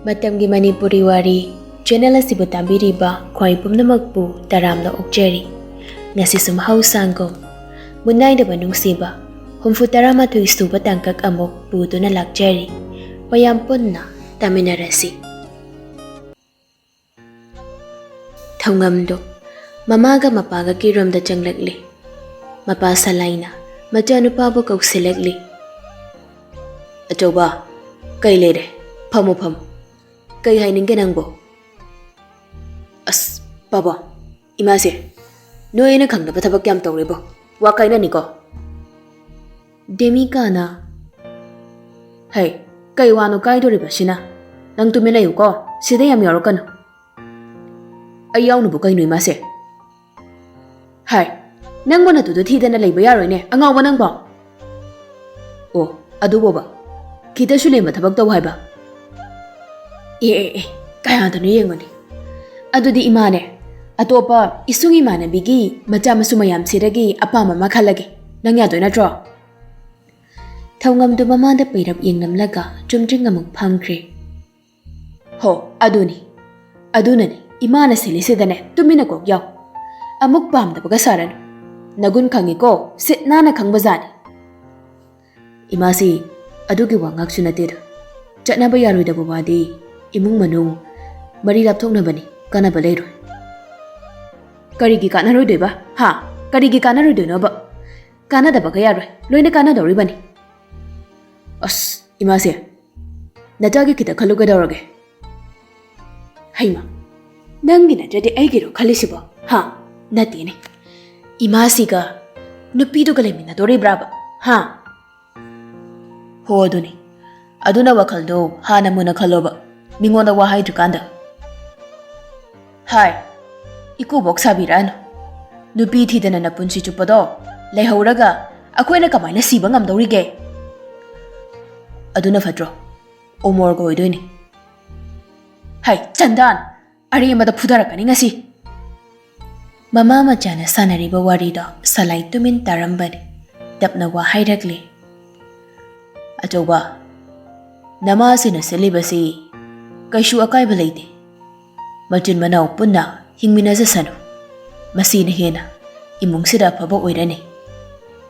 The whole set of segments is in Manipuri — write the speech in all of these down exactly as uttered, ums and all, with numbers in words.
ꯃꯇꯝꯒꯤ ꯃꯅꯤꯄꯨꯔꯤ ꯋꯥꯔꯤ ꯆꯦꯅꯦꯜ ꯑꯁꯤꯕꯨ ꯇꯥꯕꯤꯔꯤꯕ ꯈ꯭ꯋꯥꯏ ꯄꯨꯝꯅꯃꯛꯄꯨ ꯇꯔꯥꯝꯅ ꯑꯣꯛꯆꯔꯤ꯫ ꯉꯁꯤꯁꯨ ꯃꯍꯧꯁꯥꯒꯨꯝ ꯃꯨꯟꯅꯥꯏꯗꯕ ꯅꯨꯡꯁꯤꯕ ꯍꯨꯝꯐꯨ ꯇꯔꯥꯃꯥꯊꯣꯏ ꯁꯨꯕ ꯇꯥꯡꯀꯛ ꯑꯃꯨꯛ ꯄꯨꯗꯨꯅ ꯂꯥꯛꯆꯔꯤ꯫ ꯃꯌꯥꯝ ꯄꯨꯟꯅ ꯇꯥꯃꯤꯟꯅꯔꯁꯤ꯫ ꯊꯧꯉꯝꯗꯨ ꯃꯃꯥꯒ ꯃꯄꯥꯒ ꯀꯤꯔꯣꯝꯗ ꯆꯪꯂꯛꯂꯤ꯫ ꯃꯄꯥ ꯁꯂꯥꯏꯅ ꯃꯆꯥꯅꯨꯄꯥꯕꯨ ꯀꯧꯁꯤꯜꯂꯛꯂꯤ꯫ "ꯑꯆꯧꯕ, ꯀꯩ ꯂꯩꯔꯦ? ꯐꯝꯃꯨ, ꯐꯝꯃꯨ꯫ ꯀꯩ ꯍꯥꯏꯅꯤꯡꯒꯦ ꯅꯪꯕꯣ?" "ꯑꯁ, ꯄꯥꯕ, ꯏꯃꯥꯁꯦ, ꯅꯣꯏ ꯑꯩꯅ ꯈꯪꯗꯕ ꯊꯕꯛ ꯌꯥꯝ ꯇꯧꯔꯦꯕꯣ꯫ ꯋꯥ ꯀꯥꯏꯅꯅꯤꯀꯣ?" ꯗꯦꯃꯤꯀꯥꯅ, "ꯍꯩ, ꯀꯩ ꯋꯥꯅꯣ ꯀꯥꯏꯗꯣꯔꯤꯕ ꯁꯤꯅ? ꯅꯪ ꯇꯨꯃꯤꯟ ꯂꯩꯌꯨꯀꯣ, ꯁꯤꯗ ꯌꯥꯝ ꯌꯥꯎꯔꯛꯀꯅꯨ꯫" "ꯑꯩ ꯌꯥꯎꯅꯕꯨ ꯀꯩꯅꯣ ꯏꯃꯥꯁꯦ?" "ꯍꯥꯏ, ꯅꯪꯕꯨ ꯅꯇꯨꯗꯣ ꯊꯤꯗꯅ ꯂꯩꯕ ꯌꯥꯔꯣꯏꯅꯦ, ꯑꯉꯥꯎꯕ ꯅꯪꯕꯣ!" "ꯑꯣ, ꯑꯗꯨꯕꯣꯕ, ꯈꯤꯇꯁꯨ ꯂꯦꯝꯕ ꯊꯕꯛ ꯇꯧ ꯍꯥꯏꯕ?" "ꯑꯦ, ꯑꯦ, ꯑꯦ, ꯀꯌꯥꯗꯅꯣ ꯌꯦꯡꯉꯨꯅꯦ꯫ ꯑꯗꯨꯗꯤ ꯏꯃꯥꯅꯦ, ꯑꯇꯣꯞꯄ ꯏꯁꯨꯡ ꯏꯃꯥꯟꯅꯕꯤꯒꯤ ꯃꯆꯥ ꯃꯁꯨ ꯃꯌꯥꯝꯁꯤꯗꯒꯤ ꯑꯄꯥꯝꯕ ꯑꯃ ꯈꯜꯂꯒꯦ꯫ ꯅꯪ ꯌꯥꯗꯣꯏ ꯅꯠꯇ꯭ꯔꯣ?" ꯊꯧꯉꯝꯗꯨ ꯃꯃꯥꯗ ꯄꯩꯔꯞ ꯌꯦꯡꯂꯝꯂꯒ ꯆꯨꯝꯗ꯭ꯔꯤꯡ ꯑꯃꯨꯛ ꯐꯝꯈ꯭ꯔꯦ꯫ "ꯍꯣ, ꯑꯗꯨꯅꯤ꯫ ꯑꯗꯨꯅꯅꯤ ꯏꯃꯥꯅ ꯁꯤꯜꯂꯤꯁꯤꯗꯅꯦ ꯇꯨꯃꯤꯟꯅ ꯀꯣꯛ ꯌꯥꯎ꯫ ꯑꯃꯨꯛ ꯄꯥꯝꯗꯕꯒ ꯁꯥꯔꯅꯨ꯫ ꯅꯒꯨꯟ ꯈꯪꯉꯤꯀꯣ, ꯁꯤꯠ ꯅꯥꯟꯅ ꯈꯪꯕꯖꯥꯠꯅꯤ꯫" "ꯏꯃꯥꯁꯤ ꯑꯗꯨꯒꯤ ꯋꯥ ꯉꯥꯛꯁꯨ ꯅꯠꯇꯦꯗ꯫ ꯆꯠꯅꯕ ꯌꯥꯔꯣꯏꯗꯕ ꯋꯥꯗꯤ ꯏꯃꯨꯡ ꯃꯅꯨꯡ ꯃꯔꯤ ꯂꯥꯞꯊꯣꯛꯅꯕꯅꯤ, ꯀꯥꯟꯅꯕ ꯂꯩꯔꯣꯏ꯫" "ꯀꯔꯤꯒꯤ ꯀꯥꯟꯅꯔꯣꯏꯗꯣꯏꯕ? ꯍꯥ? ꯀꯔꯤꯒꯤ ꯀꯥꯟꯅꯔꯣꯏꯗꯣꯏꯅꯣꯕ? ꯀꯥꯟꯅꯗꯕꯒ ꯌꯥꯔꯣꯏ, ꯂꯣꯏꯅ ꯀꯥꯟꯅꯗꯧꯔꯤꯕꯅꯤ꯫" "ꯑꯁ, ꯏꯃꯥꯁꯦ, ꯅꯆꯥꯒꯤ ꯈꯤꯇ ꯈꯜꯂꯨ ꯀꯩꯗꯧꯔꯒꯦ?" "ꯍꯩꯃ, ꯅꯪꯒꯤ ꯅꯠꯇ꯭ꯔꯗꯤ ꯑꯩꯒꯤꯔꯣ ꯈꯜꯂꯤꯁꯤꯕꯣ? ꯍꯥ? ꯅꯠꯇꯦꯅꯦ꯫ ꯏꯃꯥꯁꯤꯒ ꯅꯨꯄꯤꯗꯨꯒ ꯂꯩꯃꯤꯟꯅꯗꯣꯔꯤꯕ꯭ꯔꯥꯕ? ꯍꯥ?" "ꯍꯣ, ꯑꯗꯨꯅꯤ꯫ ꯑꯗꯨꯅ ꯋꯥꯈꯜꯗꯣ ꯍꯥꯟꯅ ꯃꯨꯟꯅ ꯈꯜꯂꯣꯕ, ꯃꯤꯉꯣꯟꯗ ꯋꯥ ꯍꯥꯏꯗ꯭ꯔꯤꯀꯥꯟꯗ꯫" "ꯍꯥꯏ, ꯏꯀꯨꯕꯣꯛ ꯁꯥꯕꯤꯔꯛꯑꯅꯨ꯫ ꯅꯨꯄꯤ ꯊꯤꯗꯅ ꯅꯄꯨꯟꯁꯤ ꯆꯨꯞꯄꯗꯣ ꯂꯩꯍꯧꯔꯒ ꯑꯩꯈꯣꯏꯅ ꯀꯃꯥꯏꯅ ꯁꯤꯕ ꯉꯝꯗꯧꯔꯤꯒꯦ? ꯑꯗꯨꯅ ꯐꯠꯇ꯭ꯔꯣ? ꯑꯣꯃꯣꯔꯒ ꯑꯣꯏꯗꯣꯏꯅꯤ꯫" "ꯍꯥꯏ, ꯆꯟꯗꯥꯟ! ꯑꯔꯦꯝꯕꯗ ꯐꯨꯊꯔꯛꯀꯅꯤ ꯉꯁꯤ꯫" ꯃꯃꯥ ꯃꯆꯥꯅ ꯁꯥꯟꯅꯔꯤꯕ ꯋꯥꯔꯤꯗꯣ ꯁꯂꯥꯏ ꯇꯨꯃꯤꯟ ꯇꯥꯔꯝꯕꯅꯤ꯫ ꯇꯞꯅ ꯋꯥ ꯍꯥꯏꯔꯛꯂꯤ꯫ "ꯑꯆꯧꯕ, ꯅꯃꯥꯁꯤꯅ ꯁꯤꯜꯂꯤꯕꯁꯤ ꯀꯩꯁꯨ ꯑꯀꯥꯏꯕ ꯂꯩꯇꯦ꯫ ꯃꯆꯤꯟ ꯃꯅꯥꯎ ꯄꯨꯟꯅ ꯍꯤꯡꯃꯤꯟꯅꯖꯁꯅꯨ꯫ ꯃꯁꯤꯅ ꯍꯦꯟꯅ ꯏꯃꯨꯡꯁꯤꯗ ꯑꯐꯕ ꯑꯣꯏꯔꯅꯤ꯫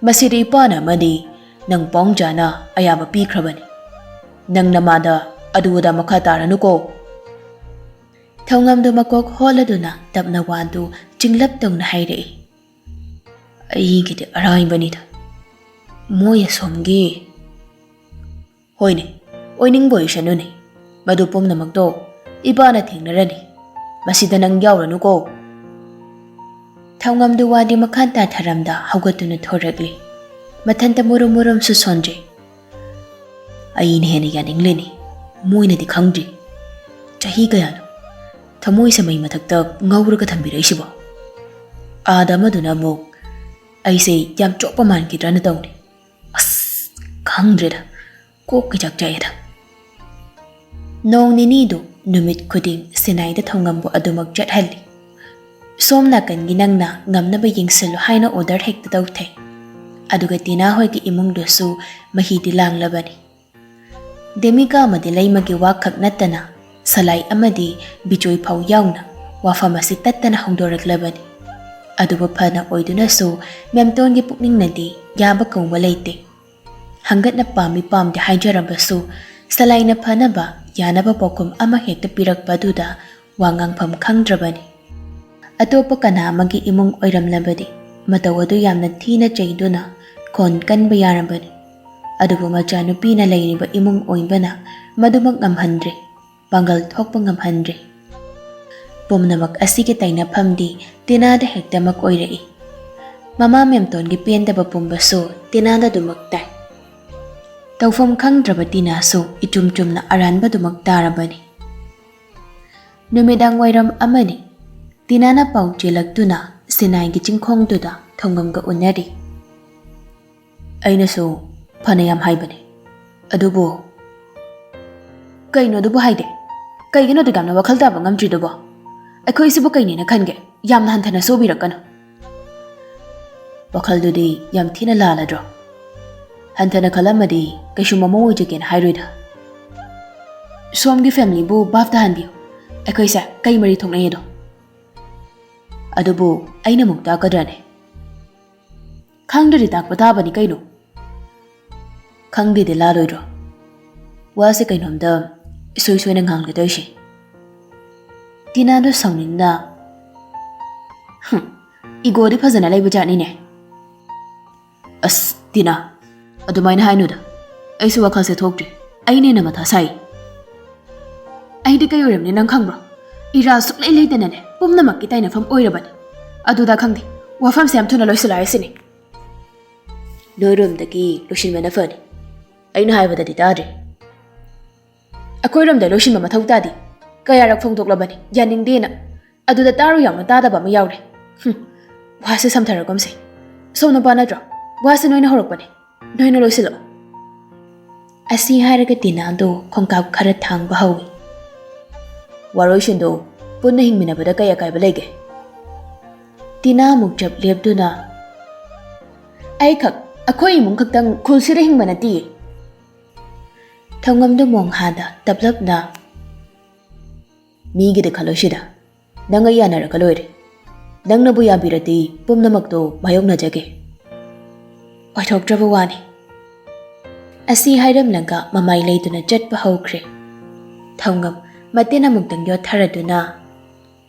ꯃꯁꯤꯗ ꯏꯄꯥꯅ ꯑꯃꯗꯤ ꯅꯪ ꯄꯥꯎꯡꯖꯥꯅ ꯑꯌꯥꯕ ꯄꯤꯈ꯭ꯔꯕꯅꯤ꯫ ꯅꯪ ꯅꯃꯥꯗ ꯑꯗꯨ ꯑꯗꯥ ꯃꯈꯥ ꯇꯥꯔꯅꯨꯀꯣ꯫ ꯊꯧꯉꯝꯗꯨ ꯃꯀꯣꯛ ꯍꯣꯜꯂꯗꯨꯅ ꯇꯞꯅ ꯋꯥꯗꯨ ꯆꯤꯡꯂꯞ ꯇꯧꯅ ꯍꯥꯏꯔꯛꯏ꯫ ꯑꯩꯒꯤꯗꯤ ꯑꯔꯥꯏꯕꯅꯤꯗ꯫ ꯃꯣꯏ ꯑꯁꯣꯝꯒꯤ ꯍꯣꯏꯅꯦ, ꯑꯣꯏꯅꯤꯡꯕ ꯑꯣꯏꯁꯅꯨꯅꯦ꯫ ꯃꯗꯨ ꯄꯨꯝꯅꯃꯛꯇꯣ ꯏꯄꯥꯅ ꯊꯦꯡꯅꯔꯅꯤ꯫ ꯃꯁꯤꯗ ꯅꯪ ꯌꯥꯎꯔꯅꯨꯀꯣ꯫ ꯊꯧꯉꯝꯗꯨ ꯋꯥꯗꯤ ꯃꯈꯥ ꯇꯥꯊꯔꯝꯗ ꯍꯧꯒꯠꯇꯨꯅ ꯊꯣꯔꯛꯂꯤ꯫ ꯃꯊꯟꯇ ꯃꯨꯔꯨꯝ ꯃꯨꯔꯨꯝꯁꯨ ꯁꯣꯟꯖꯩ꯫ ꯑꯩꯅ ꯍꯦꯟꯅ ꯌꯥꯅꯤꯡꯂꯤꯅꯤ, ꯃꯣꯏꯅꯗꯤ ꯈꯪꯗ꯭ꯔꯤ꯫ ꯆꯍꯤ ꯀꯌꯥꯅꯣ ꯊꯃꯣꯏꯁꯦ ꯃꯩ ꯃꯊꯛꯇ ꯉꯧꯔꯒ ꯊꯝꯕꯤꯔꯛꯏꯁꯤꯕꯣ? ꯑꯥꯗ ꯑꯃꯗꯨꯅ ꯑꯃꯨꯛ ꯑꯩꯁꯦ ꯌꯥꯝ ꯆꯣꯞꯄ ꯃꯥꯟꯈꯤꯗ꯭ꯔꯅ ꯇꯧꯅꯤ꯫ ꯑꯁ, ꯈꯪꯗ꯭ꯔꯦꯗ, ꯀꯣꯛꯀ ꯏꯆꯥꯛ ꯆꯥꯛꯑꯦꯗ꯫ ꯅꯣꯡ ꯅꯤꯅꯤꯗꯨ ꯅꯨꯃꯤꯠ ꯈꯨꯗꯤꯡ ꯁꯤꯅꯥꯏꯗ ꯊꯧꯉꯝꯕꯨ ꯑꯗꯨꯃꯛ ꯆꯠꯍꯜꯂꯤ꯫ ꯁꯣꯝ ꯅꯥꯀꯟꯒꯤ ꯅꯪꯅ ꯉꯝꯅꯕ ꯌꯦꯡꯁꯤꯜꯂꯨ ꯍꯥꯏꯅ ꯑꯣꯔꯗꯔ ꯍꯦꯛꯇ ꯇꯧꯊꯩ꯫ ꯑꯗꯨꯒ ꯇꯤꯅꯥ ꯍꯣꯏꯒꯤ ꯏꯃꯨꯡꯗꯨꯁꯨ ꯃꯍꯤꯗꯤ ꯂꯥꯡꯂꯕꯅꯤ꯫ ꯗꯦꯃꯤꯀꯥ ꯑꯃꯗꯤ ꯂꯩꯃꯒꯤ ꯋꯥꯈꯛ ꯅꯠꯇꯅ ꯁꯂꯥꯏ ꯑꯃꯗꯤ ꯕꯤꯖꯣꯏ ꯐꯥꯎ ꯌꯥꯎꯅ ꯋꯥꯐꯝ ꯑꯁꯤ ꯇꯠꯇꯅ ꯍꯧꯗꯣꯔꯛꯂꯕꯅꯤ꯫ ꯑꯗꯨꯕꯨ ꯐꯅ ꯑꯣꯏꯗꯨꯅꯁꯨ ꯃꯦꯝꯇꯣꯟꯒꯤ ꯄꯨꯛꯅꯤꯡꯅꯗꯤ ꯌꯥꯕ ꯀꯧꯕ ꯂꯩꯇꯦ꯫ ꯍꯪꯒꯠꯅ ꯄꯥꯝꯃꯤ ꯄꯥꯝꯗꯦ ꯍꯥꯏꯖꯔꯕꯁꯨ ꯁꯂꯥꯏꯅ ꯐꯅꯕ ꯌꯥꯅꯕ ꯄꯥꯎꯈꯨꯝ ꯑꯃ ꯍꯦꯛꯇ ꯄꯤꯔꯛꯄ ꯑꯗꯨꯗ ꯋꯥ ꯉꯥꯡꯐꯝ ꯈꯪꯗ꯭ꯔꯕꯅꯤ꯫ ꯑꯇꯣꯞꯄ ꯀꯅꯥ ꯑꯃꯒꯤ ꯏꯃꯨꯡ ꯑꯣꯏꯔꯝꯂꯕꯗꯤ ꯃꯇꯧ ꯑꯗꯨ ꯌꯥꯝꯅ ꯊꯤꯅ ꯆꯩꯗꯨꯅ ꯈꯣꯟ ꯀꯟꯕ ꯌꯥꯔꯕꯅꯤ꯫ ꯑꯗꯨꯕꯨ ꯃꯆꯥꯅꯨꯄꯤꯅ ꯂꯩꯔꯤꯕ ꯏꯃꯨꯡ ꯑꯣꯏꯕꯅ ꯃꯗꯨꯃꯛ ꯉꯝꯍꯟꯗ꯭ꯔꯦ, ꯄꯥꯡꯒꯜ ꯊꯣꯛꯄ ꯉꯝꯍꯟꯗ꯭ꯔꯦ꯫ ꯄꯨꯝꯅꯃꯛ ꯑꯁꯤꯒꯤ ꯇꯩꯅꯐꯝꯗꯤ ꯇꯤꯅꯥꯗ ꯍꯦꯛꯇꯃꯛ ꯑꯣꯏꯔꯛꯏ꯫ ꯃꯃꯥ ꯃꯦꯝꯇꯣꯟꯒꯤ ꯄꯦꯟꯗꯕ ꯄꯨꯝꯕꯁꯨ ꯇꯤꯅꯥꯗ ꯑꯗꯨꯃꯛ ꯇꯥꯏ꯫ ꯇꯧꯐꯝ ꯈꯪꯗ꯭ꯔꯕ ꯇꯤꯅꯥꯁꯨ ꯏꯆꯨꯝ ꯆꯨꯝꯅ ꯑꯔꯥꯟꯕꯗꯨꯃꯛ ꯇꯥꯔꯕꯅꯤ꯫ ꯅꯨꯃꯤꯗꯥꯡ ꯋꯥꯏꯔꯝ ꯑꯃꯅꯤ꯫ ꯇꯤꯅꯥꯅ ꯄꯥꯎ ꯆꯦꯜꯂꯛꯇꯨꯅ ꯁꯤꯅꯥꯏꯒꯤ ꯆꯤꯡꯈꯣꯡꯗꯨꯗ ꯊꯧꯉꯝꯒ ꯎꯅꯔꯤ꯫ ꯑꯩꯅꯁꯨ ꯐꯅ ꯌꯥꯝ ꯍꯥꯏꯕꯅꯤ, ꯑꯗꯨꯕꯨ ꯀꯩꯅꯣ ꯑꯗꯨꯕꯨ ꯍꯥꯏꯗꯦ? ꯀꯩꯒꯤꯅꯣ ꯑꯗꯨꯛ ꯌꯥꯝꯅ ꯋꯥꯈꯜ ꯇꯥꯕ ꯉꯝꯗ꯭ꯔꯤꯗꯨꯕꯣ? ꯑꯩꯈꯣꯏꯁꯤꯕꯨ ꯀꯩꯅꯦꯅ ꯈꯟꯒꯦ? ꯌꯥꯝꯅ ꯍꯟꯊꯅ ꯁꯣꯛꯕꯤꯔꯛꯀꯅꯨ꯫ ꯋꯥꯈꯜꯗꯨꯗꯤ ꯌꯥꯝ ꯊꯤꯅ ꯂꯥꯜꯂꯗ꯭ꯔꯣ? ꯍꯟꯊꯅ ꯈꯜꯂꯝꯃꯗꯤ ꯀꯩꯁꯨ ꯃꯃꯧ ꯑꯣꯏꯖꯒꯦꯅ ꯍꯥꯏꯔꯣꯏꯗ꯫ ꯁꯣꯝꯒꯤ ꯐꯦꯃꯤꯂꯤꯕꯨ ꯚꯥꯞ ꯇꯥꯍꯟꯕꯤꯌꯨ꯫ ꯑꯩꯈꯣꯏꯁꯦ ꯀꯩ ꯃꯔꯤ ꯊꯣꯛꯅꯩ ꯑꯗꯣ꯫ ꯑꯗꯨꯕꯨ ꯑꯩꯅ ꯑꯃꯨꯛ ꯇꯥꯛꯀꯗ꯭ꯔꯅꯦ? ꯈꯪꯗ꯭ꯔꯗꯤ ꯇꯥꯛꯄ ꯇꯥꯕꯅꯤ ꯀꯩꯅꯣ꯫ ꯈꯪꯗꯦꯗꯤ ꯂꯥꯜꯂꯣꯏꯗ꯭ꯔꯣ? ꯋꯥꯁꯦ ꯀꯩꯅꯣꯝꯗ ꯏꯁꯣꯏ ꯁꯣꯏꯅ ꯉꯥꯡꯂꯦ ꯇꯧꯔꯤꯁꯦ꯫ ꯇꯤꯅꯥꯗꯣ ꯁꯥꯎꯅꯤꯡꯅ, "ꯍꯨꯝ, ꯏꯒꯣꯗꯤ ꯐꯖꯅ ꯂꯩꯕ ꯖꯥꯠꯅꯤꯅꯦ꯫" "ꯑꯁ ꯇꯤꯅꯥ, ꯑꯗꯨꯃꯥꯏꯅ ꯍꯥꯏꯅꯨꯗ꯫ ꯑꯩꯁꯨ ꯋꯥꯈꯜꯁꯦ ꯊꯣꯛꯇ꯭ꯔꯤ꯫ ꯑꯩꯅ ꯍꯦꯟꯅ ꯃꯊꯥ ꯁꯥꯏ꯫ ꯑꯩꯗꯤ ꯀꯩ ꯑꯣꯏꯔꯝꯅꯤ ꯅꯪ ꯈꯪꯕ꯭ꯔꯣ? ꯏꯔꯥꯜ ꯁꯨꯡꯂꯩ ꯂꯩꯇꯅꯅꯦ ꯄꯨꯝꯅꯃꯛꯀꯤ ꯇꯥꯏꯅꯐꯝ ꯑꯣꯏꯔꯕꯅꯤ꯫ ꯑꯗꯨꯗ ꯈꯪꯗꯦ, ꯋꯥꯐꯝꯁꯦ ꯌꯥꯝ ꯊꯨꯅ ꯂꯣꯏꯁꯤꯜꯂꯣ ꯍꯥꯏꯁꯤꯅꯤ꯫" "ꯅꯣꯏꯔꯣꯝꯗꯒꯤ ꯂꯣꯏꯁꯤꯟꯕꯅ ꯐꯅꯤ꯫ ꯑꯩꯅ ꯍꯥꯏꯕꯗꯗꯤ ꯇꯥꯗ꯭ꯔꯤ꯫" "ꯑꯩꯈꯣꯏꯔꯣꯝꯗ ꯂꯣꯏꯁꯤꯟꯕ ꯃꯊꯧ ꯇꯥꯗꯦ꯫ ꯀꯌꯥꯔꯛ ꯐꯣꯡꯗꯣꯛꯂꯕꯅꯤ, ꯌꯥꯅꯤꯡꯗꯦꯅ꯫ ꯑꯗꯨꯗ ꯇꯥꯔꯨ ꯌꯥꯎꯅ ꯇꯥꯗꯕ ꯑꯃ ꯌꯥꯎꯔꯦ꯫ ꯍꯨꯝ, ꯋꯥꯁꯦ ꯁꯝꯊꯔꯒꯨꯝꯁꯦ꯫ ꯁꯣꯝ ꯅꯨꯄꯥ ꯅꯠꯇ꯭ꯔꯣ? ꯋꯥꯁꯦ ꯅꯣꯏꯅ ꯍꯧꯔꯛꯄꯅꯦ꯫ ꯅꯣꯏꯅ ꯂꯣꯏꯁꯤꯜꯂꯣ꯫" ꯑꯁꯤ ꯍꯥꯏꯔꯒ ꯇꯤꯅꯥꯗꯣ ꯈꯣꯡꯀꯥꯞ ꯈꯔ ꯊꯥꯡꯕ ꯍꯧꯏ꯫ "ꯋꯥꯔꯣꯏꯁꯤꯟꯗꯣ ꯄꯨꯟꯅ ꯍꯤꯡꯃꯤꯟꯅꯕꯗ ꯀꯩ ꯑꯀꯥꯏꯕ ꯂꯩꯒꯦ?" ꯇꯤꯅꯥ ꯑꯃꯨꯛ ꯆꯞ ꯂꯦꯞꯇꯨꯅ, "ꯑꯩꯈꯛ, ꯑꯩꯈꯣꯏ ꯏꯃꯨꯡ ꯈꯛꯇꯪ ꯈꯨꯜꯁꯤꯗ ꯍꯤꯡꯕ ꯅꯠꯇꯤꯌꯦ꯫" ꯊꯧꯉꯝꯗꯨ ꯃꯣꯡꯍꯥꯗ ꯇꯞꯂꯞꯅ, "ꯃꯤꯒꯤꯗꯤ ꯈꯜꯂꯣꯏꯁꯤꯗ, ꯅꯪ ꯑꯩ ꯌꯥꯅꯔꯒ ꯂꯣꯏꯔꯦ꯫ ꯅꯪꯅꯕꯨ ꯌꯥꯕꯤꯔꯗꯤ ꯄꯨꯝꯅꯃꯛꯇꯣ ꯃꯥꯌꯣꯛꯅꯖꯒꯦ꯫" ꯑꯣꯏꯊꯣꯛꯇ꯭ꯔꯕ ꯋꯥꯅꯤ꯫ ꯑꯁꯤ ꯍꯥꯏꯔꯝꯂꯒ ꯃꯃꯥꯏ ꯂꯩꯗꯨꯅ ꯆꯠꯄ ꯍꯧꯈ꯭ꯔꯦ꯫ ꯊꯧꯉꯝ ꯃꯇꯤꯟ ꯑꯃꯨꯛꯇꯪ ꯌꯣꯠꯊꯔꯗꯨꯅ,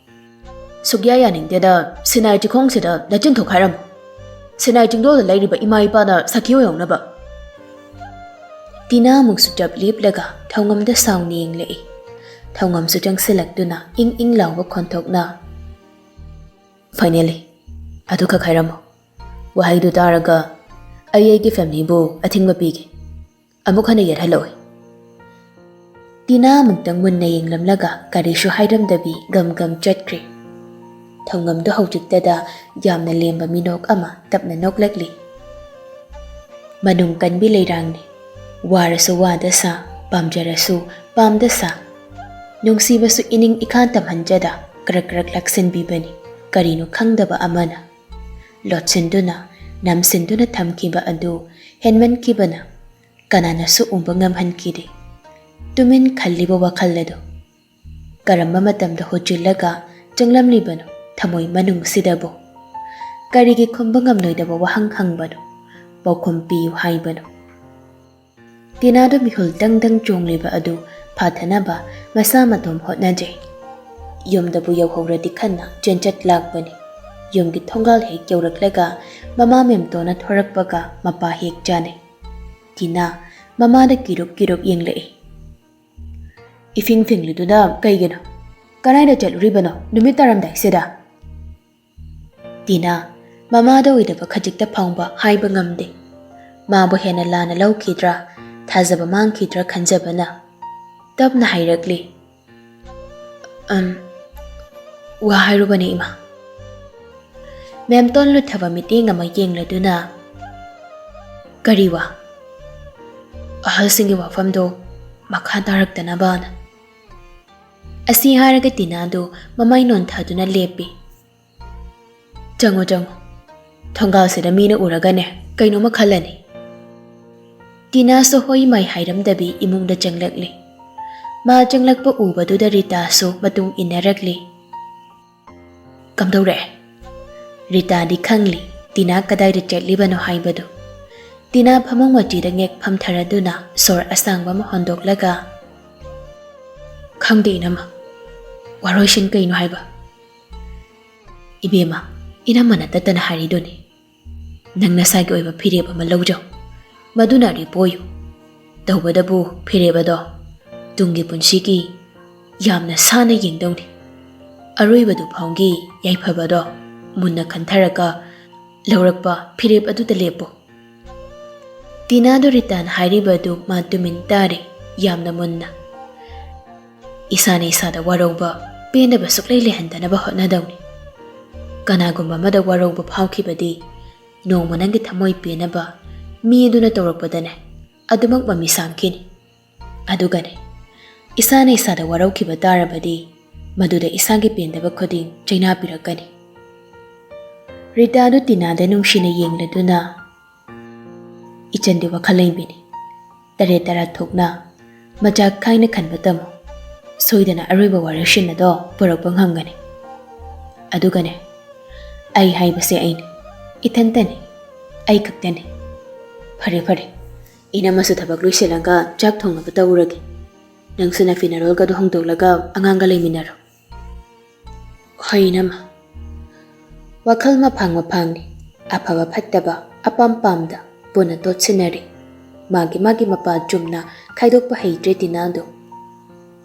"ꯁꯨꯛꯌꯥ ꯌꯥꯅꯤꯡꯗꯦꯗ, ꯁꯤꯅꯥꯏ ꯆꯤꯡꯈꯣꯡꯁꯤꯗ ꯅꯆꯤꯟ ꯊꯣꯛꯈꯥꯏꯔꯝꯃꯨ꯫ ꯁꯤꯅꯥꯏ ꯆꯤꯡꯗꯣꯜꯗ ꯂꯩꯔꯤꯕ ꯏꯃꯥ ꯏꯄꯥꯅ ꯁꯥꯈꯤ ꯑꯣꯏꯍꯧꯅꯕ꯫" ꯇꯤꯅꯥ ꯑꯃꯨꯛꯁꯨ ꯆꯞ ꯂꯦꯞꯂꯒ ꯊꯧꯉꯝꯗ ꯁꯥꯎꯅ ꯌꯦꯡꯂꯛꯏ꯫ ꯊꯧꯉꯝꯁꯨ ꯆꯪꯁꯤꯜꯂꯛꯇꯨꯅ ꯏꯪ ꯏꯪ ꯂꯥꯎꯕ ꯈꯣꯟꯊꯣꯛꯅ, "Finally, ꯑꯗꯨꯈꯛ ꯍꯥꯏꯔꯝꯃꯨ꯫ ꯋꯥꯍꯩꯗꯨ ꯇꯥꯔꯒ ꯑꯩ ꯑꯩꯒꯤ ꯐꯦꯃꯤꯂꯤꯕꯨ ꯑꯊꯤꯡꯕ ꯄꯤꯒꯦ꯫ ꯑꯃꯨꯛ ꯍꯟꯅ ꯌꯦꯠꯍꯜꯂꯛꯑꯣꯏ꯫" ꯇꯤꯅꯥ ꯑꯃꯨꯛꯇꯪ ꯃꯨꯟꯅ ꯌꯦꯡꯂꯝꯂꯒ ꯀꯔꯤꯁꯨ ꯍꯥꯏꯔꯝꯗꯕꯤ ꯒꯝ ꯒꯝ ꯆꯠꯈ꯭ꯔꯦ꯫ ꯊꯧꯉꯝꯗꯨ ꯍꯧꯖꯤꯛꯇꯗ ꯌꯥꯝꯅ ꯂꯦꯝꯕ ꯃꯤꯅꯣꯛ ꯑꯃ ꯇꯞꯅ ꯅꯣꯛꯂꯛꯂꯤ꯫ ꯃꯅꯨꯡ ꯀꯟꯕꯤ ꯂꯩꯔꯥꯡꯅꯤ꯫ ꯋꯥꯔꯁꯨ ꯋꯥꯗ ꯁꯥ, ꯄꯥꯝꯖꯔꯁꯨ ꯄꯥꯝꯗ ꯁꯥ꯫ ꯅꯨꯡꯁꯤꯕꯁꯨ ꯏꯅꯤꯡ ꯏꯈꯥ ꯇꯝꯍꯟꯖꯗ ꯀ꯭ꯔꯛ ꯀ꯭ꯔꯛ ꯂꯥꯛꯁꯤꯟꯕꯤꯕꯅꯤ꯫ ꯀꯔꯤꯅꯣ ꯈꯪꯗꯕ ꯑꯃꯅ ꯂꯣꯠꯁꯤꯟꯗꯨꯅ, ꯅꯝꯁꯤꯟꯗꯨꯅ ꯊꯝꯈꯤꯕ ꯑꯗꯨ ꯍꯦꯟꯃꯟꯈꯤꯕꯅ ꯀꯅꯥꯅꯁꯨ ꯎꯕ ꯉꯝꯍꯟꯈꯤꯗꯦ꯫ ꯇꯨꯃꯤꯟ ꯈꯜꯂꯤꯕ ꯋꯥꯈꯜ ꯑꯗꯨ ꯀꯔꯝꯕ ꯃꯇꯝꯗ ꯍꯨꯠꯆꯤꯜꯂꯒ ꯆꯪꯂꯝꯂꯤꯕꯅꯣ ꯊꯃꯣꯏ ꯃꯅꯨꯡꯁꯤꯗꯕꯨ? ꯀꯔꯤꯒꯤ ꯈꯨꯝꯕ ꯉꯝꯂꯣꯏꯗꯕ ꯋꯥꯍꯪ ꯍꯪꯕꯅꯣ? ꯄꯥꯎꯈꯨꯝ ꯄꯤꯌꯨ ꯍꯥꯏꯕꯅꯣ? ꯇꯤꯅꯥꯗꯨ ꯃꯤꯍꯨꯜ ꯗꯪ ꯗꯪ ꯆꯣꯡꯂꯤꯕ ꯑꯗꯨ ꯐꯥꯊꯅꯕ ꯃꯁꯥ ꯃꯇꯣꯝ ꯍꯣꯠꯅꯖꯩ꯫ ꯌꯨꯝꯗꯕꯨ ꯌꯧꯍꯧꯔꯗꯤ ꯈꯟꯅ ꯆꯦꯟꯆꯠ ꯂꯥꯛꯄꯅꯤ꯫ ꯌꯨꯝꯒꯤ ꯊꯣꯡꯒꯥꯜ ꯍꯦꯛ ꯌꯧꯔꯛꯂꯒ ꯃꯃꯥ ꯃꯦꯝꯇꯣꯟꯅ ꯊꯣꯔꯛꯄꯒ ꯃꯄꯥ ꯍꯦꯛ ꯆꯥꯅꯩ꯫ ꯇꯤꯅꯥ ꯃꯃꯥꯗ ꯀꯤꯔꯨꯞ ꯀꯤꯔꯨꯞ ꯌꯦꯡꯂꯛꯏ꯫ "ꯏꯐꯤꯡ ꯐꯤꯡꯂꯤꯗꯨꯅ ꯀꯩꯒꯤꯅꯣ? ꯀꯗꯥꯏꯗ ꯆꯠꯂꯨꯔꯤꯕꯅꯣ ꯅꯨꯃꯤꯠ ꯇꯥꯔꯝꯗꯥꯏꯁꯤꯗ?" ꯇꯤꯅꯥ ꯃꯃꯥꯗ ꯑꯣꯏꯗꯕ ꯈꯖꯤꯛꯇ ꯐꯥꯎꯕ ꯍꯥꯏꯕ ꯉꯝꯗꯦ꯫ ꯃꯥꯕꯨ ꯍꯦꯟꯅ ꯂꯥꯟꯅ ꯂꯧꯈꯤꯗ꯭ꯔꯥ, ꯊꯥꯖꯕ ꯃꯥꯡꯈꯤꯗ꯭ꯔꯥ ꯈꯟꯖꯕꯅ ꯇꯞꯅ ꯍꯥꯏꯔꯛꯂꯤ, "ꯑꯝ, ꯋꯥ ꯍꯥꯏꯔꯨꯕꯅꯦ, ꯏꯃꯥ꯫" ꯃꯦꯝꯇꯣꯟ ꯂꯨꯊꯕ ꯃꯤꯠꯌꯦꯡ ꯑꯃ ꯌꯦꯡꯂꯗꯨꯅ, "ꯀꯔꯤ ꯋꯥ?" "ꯑꯍꯜꯁꯤꯡꯒꯤ ꯋꯥꯐꯝꯗꯣ ꯃꯈꯥ ꯇꯥꯔꯛꯇꯅꯕꯅ꯫" ꯑꯁꯤ ꯍꯥꯏꯔꯒ ꯇꯤꯅꯥꯗꯨ ꯃꯃꯥꯏ ꯅꯣꯟꯊꯗꯨꯅ ꯂꯦꯞꯄꯤ꯫ "ꯆꯪꯉꯣ, ꯆꯪꯉꯣ꯫ ꯊꯣꯡꯒꯥꯜꯁꯤꯗ ꯃꯤꯅ ꯎꯔꯒꯅꯦ, ꯀꯩꯅꯣꯝꯃ ꯈꯜꯂꯅꯤ꯫" ꯇꯤꯅꯥꯁꯨ ꯍꯣꯏ ꯃꯥꯏ ꯍꯥꯏꯔꯝꯗꯕꯤ ꯏꯃꯨꯡꯗ ꯆꯪꯂꯛꯂꯤ꯫ ꯃꯥ ꯆꯪꯂꯛꯄ ꯎꯕꯗꯨꯗ ꯔꯤꯇꯥꯁꯨ ꯃꯇꯨꯡ ꯏꯟꯅꯔꯛꯂꯤ꯫ "ꯀꯝꯗꯧꯔꯛꯑꯦ?" ꯔꯤꯇꯥꯗꯤ ꯈꯪꯂꯤ ꯇꯤꯅꯥ ꯀꯗꯥꯏꯗ ꯆꯠꯂꯤꯕꯅꯣ ꯍꯥꯏꯕꯗꯨ꯫ ꯇꯤꯅꯥ ꯐꯃꯨꯡ ꯃꯆꯤꯗ ꯉꯦꯛ ꯐꯝꯊꯔꯗꯨꯅ ꯁꯣꯔ ꯑꯁꯥꯡꯕ ꯑꯃ ꯍꯣꯟꯗꯣꯛꯂꯒ, "ꯈꯪꯗꯦ ꯏꯅꯝꯃ, ꯋꯥꯔꯣꯏꯁꯤꯟ ꯀꯩꯅꯣ ꯍꯥꯏꯕ?" "ꯏꯕꯦꯝꯃ, ꯏꯅꯝꯃꯅ ꯇꯠꯇꯅ ꯍꯥꯏꯔꯤꯗꯨꯅꯤ, ꯅꯪ ꯅꯁꯥꯒꯤ ꯑꯣꯏꯕ ꯐꯤꯔꯦꯞ ꯑꯃ ꯂꯧꯖꯧ, ꯃꯗꯨꯅ ꯑꯔꯦꯞꯄ ꯑꯣꯏꯌꯨ꯫ ꯇꯧꯕꯗꯕꯨ ꯐꯤꯔꯦꯞ ꯑꯗꯣ ꯇꯨꯡꯒꯤ ꯄꯨꯟꯁꯤꯒꯤ ꯌꯥꯝꯅ ꯁꯥꯟꯅ ꯌꯦꯡꯗꯧꯅꯤ꯫ ꯑꯔꯣꯏꯕꯗꯨ ꯐꯥꯎꯒꯤ ꯌꯥꯏꯐꯕꯗꯣ ꯃꯨꯟꯅ ꯈꯟꯊꯔꯒ ꯂꯧꯔꯛꯄ ꯐꯤꯔꯦꯞ ꯑꯗꯨꯗ ꯂꯦꯞꯄꯨ꯫" ꯇꯤꯅꯥꯗꯨ ꯔꯤꯇꯥꯅ ꯍꯥꯏꯔꯤꯕ ꯑꯗꯨ ꯃꯥ ꯇꯨꯃꯤꯟ ꯇꯥꯔꯦ, ꯌꯥꯝꯅ ꯃꯨꯟꯅ꯫ "ꯏꯁꯥꯅ ꯏꯁꯥꯗ ꯋꯥꯔꯧꯕ, ꯄꯦꯟꯗꯕ ꯁꯨꯛꯂꯩ ꯂꯩꯍꯟꯗꯅꯕ ꯍꯣꯠꯅꯗꯧꯅꯤ꯫ ꯀꯅꯥꯒꯨꯝꯕ ꯑꯃꯗ ꯋꯥꯔꯧꯕ ꯐꯥꯎꯈꯤꯕꯗꯤ ꯅꯣꯡꯃ ꯅꯪꯒꯤ ꯊꯃꯣꯏ ꯄꯦꯟꯅꯕ ꯃꯤ ꯑꯗꯨꯅ ꯇꯧꯔꯛꯄꯗꯅꯦ, ꯑꯗꯨꯃꯛ ꯃꯃꯤ ꯁꯥꯡꯈꯤꯅꯤ꯫ ꯑꯗꯨꯒꯅꯦ, ꯏꯁꯥꯅ ꯏꯁꯥꯗ ꯋꯥꯔꯧꯈꯤꯕ ꯇꯥꯔꯕꯗꯤ ꯃꯗꯨꯗ ꯏꯁꯥꯒꯤ ꯄꯦꯟꯗꯕ ꯈꯨꯗꯤꯡ ꯆꯩꯅꯥ ꯄꯤꯔꯛꯀꯅꯤ꯫" ꯔꯤꯇꯥꯗꯨ ꯇꯤꯅꯥꯗ ꯅꯨꯡꯁꯤꯅ ꯌꯦꯡꯂꯗꯨꯅ, "ꯏꯆꯟꯗꯤ ꯋꯥꯈꯜ ꯂꯩꯕꯤꯅꯤ꯫ ꯇꯔꯦꯠ ꯇꯔꯥ ꯊꯣꯛꯅ ꯃꯆꯥꯛ ꯈꯥꯏꯅ ꯈꯟꯕ ꯇꯝꯃꯨ꯫ ꯁꯣꯏꯗꯅ ꯑꯔꯣꯏꯕ ꯋꯥꯔꯦꯞꯁꯤꯟ ꯑꯗꯣ ꯄꯨꯔꯛꯄ ꯉꯝꯒꯅꯤ꯫ ꯑꯗꯨꯒꯅꯦ, ꯑꯩ ꯍꯥꯏꯕꯁꯦ ꯑꯩꯅꯤ, ꯏꯊꯟꯇꯅꯤ, ꯑꯩ ꯈꯛꯇꯅꯤ꯫ ꯐꯔꯦ ꯐꯔꯦ, ꯏꯅꯝꯃꯁꯨ ꯊꯕꯛ ꯂꯣꯏꯁꯤꯜꯂꯒ ꯆꯥꯛ ꯊꯣꯡꯅꯕ ꯇꯧꯔꯒꯦ꯫ ꯅꯪꯁꯨ ꯅꯐꯤ ꯅꯔꯣꯜꯒꯗꯣ ꯍꯣꯡꯗꯣꯛꯂꯒ ꯑꯉꯥꯡꯒ ꯂꯩꯃꯤꯟꯅꯔꯣ꯫ ꯍꯣꯏ ꯏꯅꯝꯃ꯫ ꯋꯥꯈꯜ ꯃꯐꯥꯡ ꯃꯐꯥꯡꯅꯤ, ꯑꯐꯕ ꯐꯠꯇꯕ, ꯑꯄꯥꯝ ꯄꯥꯝꯗ ꯄꯨꯟꯅ ꯇꯣꯠꯁꯤꯟꯅꯔꯤ꯫ ꯃꯥꯒꯤ ꯃꯥꯒꯤ ꯃꯄꯥ ꯆꯨꯝꯅ ꯈꯥꯏꯗꯣꯛꯄ ꯍꯩꯇ꯭ꯔꯦ ꯇꯤꯅꯥꯗꯣ꯫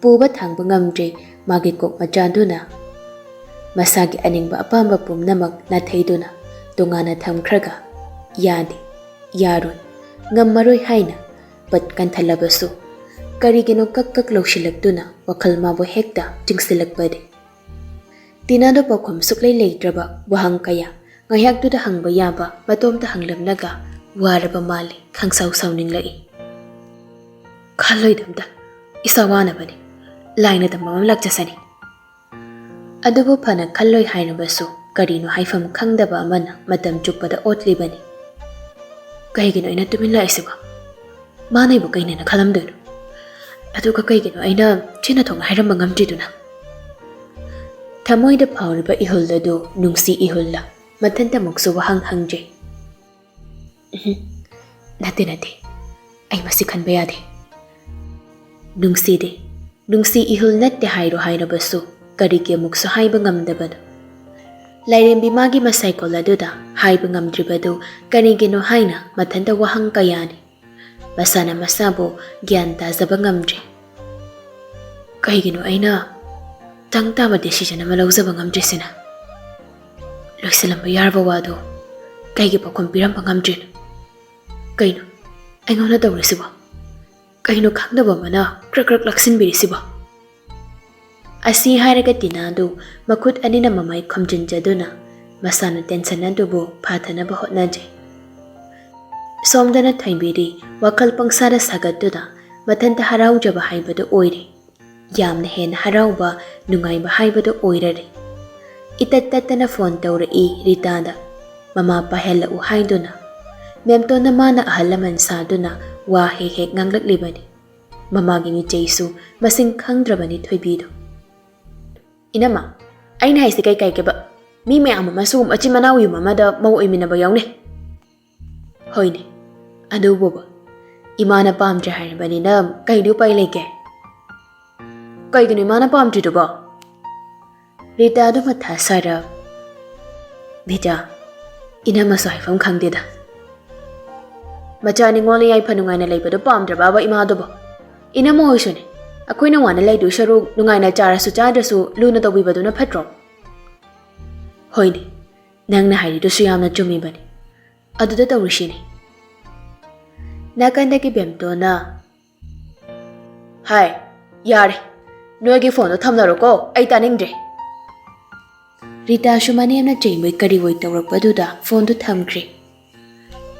ꯄꯨꯕ ꯊꯥꯡꯕ ꯉꯝꯗ꯭ꯔꯦ ꯃꯥꯒꯤ ꯀꯣꯛ ꯃꯆꯥꯗꯨꯅ꯫ ꯃꯁꯥꯒꯤ ꯑꯅꯤꯡꯕ ꯑꯄꯥꯝꯕ ꯄꯨꯝꯅꯃꯛ ꯅꯥꯊꯩꯗꯨꯅ ꯇꯣꯉꯥꯟꯅ ꯊꯝꯈ꯭ꯔꯒ, ꯌꯥꯗꯦ, ꯌꯥꯔꯣꯏ, ꯉꯝꯃꯔꯣꯏ ꯍꯥꯏꯅ ꯄꯠ ꯀꯟꯊꯠꯂꯕꯁꯨ, ꯀꯔꯤꯒꯤꯅꯣ ꯀꯛ ꯀꯛ ꯂꯧꯁꯤꯜꯂꯛꯇꯨꯅ ꯋꯥꯈꯜ ꯃꯥꯕꯨ ꯍꯦꯛꯇ ꯆꯤꯡꯁꯤꯜꯂꯛꯄꯗꯤ? ꯇꯤꯅꯥꯗꯣ ꯄꯥꯎꯈꯨꯝ ꯁꯨꯛꯂꯩ ꯂꯩꯇ꯭ꯔꯕ ꯋꯥꯍꯪ ꯀꯌꯥ ꯉꯥꯏꯍꯥꯛꯇꯨꯗ ꯍꯪꯕ ꯌꯥꯕ ꯃꯇꯣꯝꯇ ꯍꯪꯂꯝꯂꯒ ꯋꯥꯔꯕ ꯃꯥꯜꯂꯦ ꯈꯪꯁꯥꯎ ꯁꯥꯎꯅꯤꯡꯂꯛꯏ꯫ ꯈꯜꯂꯣꯏꯗꯝꯇ, ꯏꯁꯥ ꯋꯥꯅꯕꯅꯤ, ꯂꯥꯏꯅ ꯇꯝꯕ ꯑꯃ ꯂꯥꯛꯆꯁꯅꯤ꯫ ꯑꯗꯨꯕꯨ ꯐꯅ ꯈꯜꯂꯣꯏ ꯍꯥꯏꯔꯕꯁꯨ ꯀꯔꯤꯅꯣ ꯍꯥꯏꯐꯝ ꯈꯪꯗꯕ ꯑꯃꯅ ꯃꯇꯝ ꯆꯨꯞꯄꯗ ꯑꯣꯠꯂꯤꯕꯅꯤ꯫ ꯀꯩꯒꯤꯅꯣ ꯑꯩꯅ ꯇꯨꯃꯤꯟ ꯂꯥꯛꯏꯁꯤꯕꯣ? ꯃꯥꯅ ꯑꯩꯕꯨ ꯀꯩꯅꯦꯅ ꯈꯜꯂꯝꯗꯣꯏꯅꯣ? ꯑꯗꯨꯒ ꯀꯩꯒꯤꯅꯣ ꯑꯩꯅ ꯆꯤꯟꯅ ꯊꯣꯡꯅ ꯍꯥꯏꯔꯝꯕ ꯉꯝꯗ꯭ꯔꯤꯗꯨꯅ? ꯊꯃꯣꯏꯗ ꯐꯥꯎꯔꯤꯕ ꯏꯍꯨꯜ ꯑꯗꯨ ꯅꯨꯡꯁꯤ ꯏꯍꯨꯜꯂ? ꯃꯊꯟꯇꯃꯛꯁꯨ ꯋꯥꯍꯪ ꯍꯪꯗ꯭ꯔꯦ꯫ ꯎꯝ, ꯅꯠꯇꯦ, ꯅꯠꯇꯦ, ꯑꯩ ꯃꯁꯤ ꯈꯟꯕ ꯌꯥꯗꯦ꯫ ꯅꯨꯡꯁꯤꯗꯦ, ꯅꯨꯡꯁꯤ ꯏꯍꯨꯜ ꯅꯠꯇꯦ ꯍꯥꯏꯔꯣ ꯍꯥꯏꯔꯕꯁꯨ ꯀꯔꯤꯒꯤ ꯑꯃꯨꯛꯁꯨ ꯍꯥꯏꯕ ꯉꯝꯗꯕꯗꯣ? ꯂꯥꯏꯔꯦꯝꯕꯤ ꯃꯥꯒꯤ ꯃꯁꯥꯏꯀꯣꯜ ꯑꯗꯨꯗ ꯍꯥꯏꯕ ꯉꯝꯗ꯭ꯔꯤꯕꯗꯨ ꯀꯔꯤꯒꯤꯅꯣ ꯍꯥꯏꯅ ꯃꯊꯟꯇ ꯋꯥꯍꯪ ꯀꯌꯥꯅꯤ꯫ ꯃꯁꯥꯅ ꯃꯁꯥꯕꯨ ꯒ꯭ꯌꯥꯟ ꯇꯥꯖꯕ ꯉꯝꯗ꯭ꯔꯦ꯫ ꯀꯩꯒꯤꯅꯣ ꯑꯩꯅ ꯇꯪ ꯇꯥꯕ decision ꯑꯃ ꯂꯧꯖꯕ ꯉꯝꯗ꯭ꯔꯤꯁꯤꯅ? ꯂꯣꯏꯁꯤꯜꯂꯝꯕ ꯌꯥꯔꯕ ꯋꯥꯗꯣ ꯀꯩꯒꯤ ꯄꯥꯎꯈꯨꯝ ꯄꯤꯔꯝꯕ ꯉꯝꯗ꯭ꯔꯤꯅꯣ? ꯀꯩꯅꯣ ꯑꯩꯉꯣꯟꯗ ꯇꯧꯔꯤꯁꯤꯕꯣ? ꯀꯩꯅꯣ ꯈꯪꯗꯕ ꯑꯃꯅ ꯀ꯭ꯔꯛ ꯀ꯭ꯔꯛ ꯂꯥꯛꯁꯤꯟꯕꯤꯔꯤꯁꯤꯕꯣ? ꯑꯁꯤ ꯍꯥꯏꯔꯒ ꯇꯤꯅꯥꯗꯨ ꯃꯈꯨꯠ ꯑꯅꯤꯅ ꯃꯃꯥꯏ ꯈꯨꯝꯖꯤꯟꯖꯗꯨꯅ ꯃꯁꯥꯅ tension ꯑꯗꯨꯕꯨ ꯐꯥꯊꯅꯕ ꯍꯣꯠꯅꯖꯩ꯫ ꯁꯣꯝꯗꯅ ꯊꯣꯏꯕꯤꯗꯤ ꯋꯥꯈꯜ ꯄꯪꯁꯥꯗ ꯁꯥꯒꯠꯇꯨꯅ ꯃꯊꯟꯇ ꯍꯔꯥꯎꯖꯕ ꯍꯥꯏꯕꯗꯨ ꯑꯣꯏꯔꯦ꯫ ꯌꯥꯝꯅ ꯍꯦꯟꯅ ꯍꯔꯥꯎꯕ, ꯅꯨꯡꯉꯥꯏꯕ ꯍꯥꯏꯕꯗꯨ ꯑꯣꯏꯔꯔꯦ꯫ ꯏꯇꯠ ꯇꯠꯇꯅ phone ꯇꯧꯔꯛꯏ ꯔꯤꯇꯥꯗ, ꯃꯃꯥ ꯄꯥꯏꯍꯜꯂꯛꯎ ꯍꯥꯏꯗꯨꯅ꯫ ꯃꯦꯝꯇꯣꯟꯅ ꯃꯥꯅ ꯑꯍꯜ ꯂꯃꯟ ꯁꯥꯗꯨꯅ ꯋꯥ ꯍꯦꯛ ꯍꯦꯛ ꯉꯥꯡꯂꯛꯂꯤꯕꯅꯤ꯫ ꯃꯃꯥꯒꯤ ꯃꯤꯆꯩꯁꯨ ꯃꯁꯤꯡ ꯈꯪꯗ꯭ꯔꯕꯅꯤ ꯊꯣꯏꯕꯤꯗꯣ꯫ "ꯏꯅꯝꯃ, ꯑꯩꯅ ꯍꯥꯏꯁꯦ ꯀꯩ ꯀꯥꯏꯒꯦꯕ? ꯃꯤ ꯃꯌꯥꯝ ꯑꯃ ꯁꯤꯒꯨꯝꯕ ꯃꯆꯤꯟ ꯃꯅꯥꯎ ꯌꯨꯝ ꯑꯃꯗ ꯃꯧ ꯑꯣꯏꯃꯤꯟꯅꯕ ꯌꯥꯎꯅꯩ꯫" "ꯍꯣꯏꯅꯦ, ꯑꯗꯨꯕꯨꯕ ꯏꯃꯥꯅ ꯄꯥꯝꯗ꯭ꯔꯦ ꯍꯥꯏꯔꯕꯅꯤꯅ ꯀꯩꯗꯤ ꯎꯄꯥꯏ ꯂꯩꯒꯦ?" "ꯀꯩꯒꯤꯅꯣ ꯏꯃꯥꯅ ꯄꯥꯝꯗ꯭ꯔꯤꯗꯨꯕꯣ?" ꯔꯤꯇꯥꯗꯨ ꯃꯊꯥ ꯁꯥꯔ, "ꯕꯤꯇꯥ, ꯏꯅꯝꯃꯁꯨ ꯍꯥꯏꯐꯝ ꯈꯪꯗꯦꯗ꯫ ꯃꯆꯥ ꯅꯤꯉꯣꯜꯅ ꯌꯥꯏꯐ ꯅꯨꯡꯉꯥꯏꯅ ꯂꯩꯕꯗꯣ ꯄꯥꯝꯗ꯭ꯔꯕꯕ ꯏꯃꯥꯗꯨꯕꯣ? ꯏꯅꯝꯃ ꯍꯣꯏꯁꯨꯅꯦ, ꯑꯩꯈꯣꯏꯅ ꯋꯥꯅ ꯂꯩꯗꯣꯏ ꯁꯔꯨꯛ ꯅꯨꯡꯉꯥꯏꯅ ꯆꯥꯔꯁꯨ ꯆꯥꯗ꯭ꯔꯁꯨ ꯂꯨꯅ ꯇꯧꯕꯤꯕꯗꯨꯅ ꯐꯠꯇ꯭ꯔꯣ?" "ꯍꯣꯏꯅꯦ, ꯅꯪꯅ ꯍꯥꯏꯔꯤꯗꯨꯁꯨ ꯌꯥꯝꯅ ꯆꯨꯝꯃꯤꯕꯅꯤ꯫ ꯑꯗꯨꯗ ꯇꯧꯔꯤꯁꯤꯅꯦ꯫" ꯅꯥꯀꯟꯗꯒꯤ ꯕꯦꯝꯇꯣꯟꯅ, "ꯍꯥꯏ, ꯌꯥꯔꯦ, ꯅꯣꯏꯒꯤ ꯐꯣꯟꯗꯣ ꯊꯝꯅꯔꯣꯀꯣ, ꯑꯩ ꯇꯥꯅꯤꯡꯗ꯭ꯔꯦ꯫" ꯔꯤꯇꯥꯁꯨ ꯃꯅꯦꯝꯅ ꯆꯩꯕꯣꯏ ꯀꯔꯤꯕꯣꯏ ꯇꯧꯔꯛꯄꯗꯨꯗ ꯐꯣꯟꯗꯨ ꯊꯝꯈ꯭ꯔꯦ꯫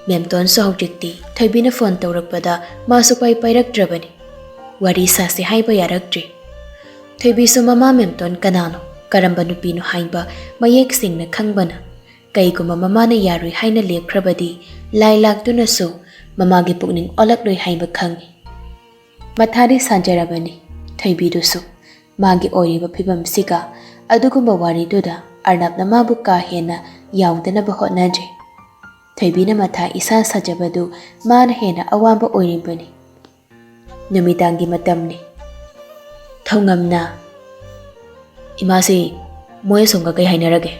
ꯃꯦꯝꯇꯣꯟꯁꯨ ꯍꯧꯖꯤꯛꯇꯤ ꯊꯣꯏꯕꯤꯅ ꯐꯣꯟ ꯇꯧꯔꯛꯄꯗ ꯃꯥꯁꯨ ꯄꯥꯏ ꯄꯥꯏꯔꯛꯇ꯭ꯔꯕꯅꯤ꯫ ꯋꯥꯔꯤ ꯁꯥꯁꯦ ꯍꯥꯏꯕ ꯌꯥꯔꯛꯇ꯭ꯔꯦ꯫ ꯊꯣꯏꯕꯤꯁꯨ ꯃꯃꯥ ꯃꯦꯝꯇꯣꯟ ꯀꯅꯥꯅꯣ, ꯀꯔꯝꯕ ꯅꯨꯄꯤꯅꯣ ꯍꯥꯏꯕ ꯃꯌꯦꯛ ꯁꯦꯡꯅ ꯈꯪꯕꯅ, ꯀꯩꯒꯨꯝꯕ ꯃꯃꯥꯅ ꯌꯥꯔꯣꯏ ꯍꯥꯏꯅ ꯂꯦꯞꯈ꯭ꯔꯕꯗꯤ, ꯂꯥꯏ ꯂꯥꯛꯇꯨꯅꯁꯨ ꯃꯃꯥꯒꯤ ꯄꯨꯛꯅꯤꯡ ꯑꯣꯜꯂꯛꯂꯣꯏ ꯍꯥꯏꯕ ꯈꯪꯏ꯫ ꯃꯊꯥꯗꯤ ꯁꯥꯖꯔꯕꯅꯤ ꯊꯣꯏꯕꯤꯗꯨꯁꯨ꯫ ꯃꯥꯒꯤ ꯑꯣꯏꯔꯤꯕ ꯐꯤꯕꯝꯁꯤꯒ ꯑꯗꯨꯒꯨꯝꯕ ꯋꯥꯔꯤꯗꯨꯗ ꯑꯔꯅꯕꯅ ꯃꯥꯕꯨ ꯀꯥ ꯍꯦꯟꯅ ꯌꯥꯎꯗꯅꯕ ꯍꯣꯠꯅꯖꯩ꯫ ꯊꯣꯏꯕꯤꯅ ꯃꯊꯥ ꯏꯁꯥ ꯁꯥꯖꯕꯗꯨ ꯃꯥꯅ ꯍꯦꯟꯅ ꯑꯋꯥꯕ ꯑꯣꯏꯔꯤꯕꯅꯤ꯫ ꯅꯨꯃꯤꯗꯥꯡꯒꯤ ꯃꯇꯝꯅꯤ꯫ ꯊꯧꯉꯝꯅ, "ꯏꯃꯥꯁꯤ ꯃꯣꯏ ꯑꯁꯣꯝꯒ ꯀꯩ ꯍꯥꯏꯅꯔꯒꯦ?"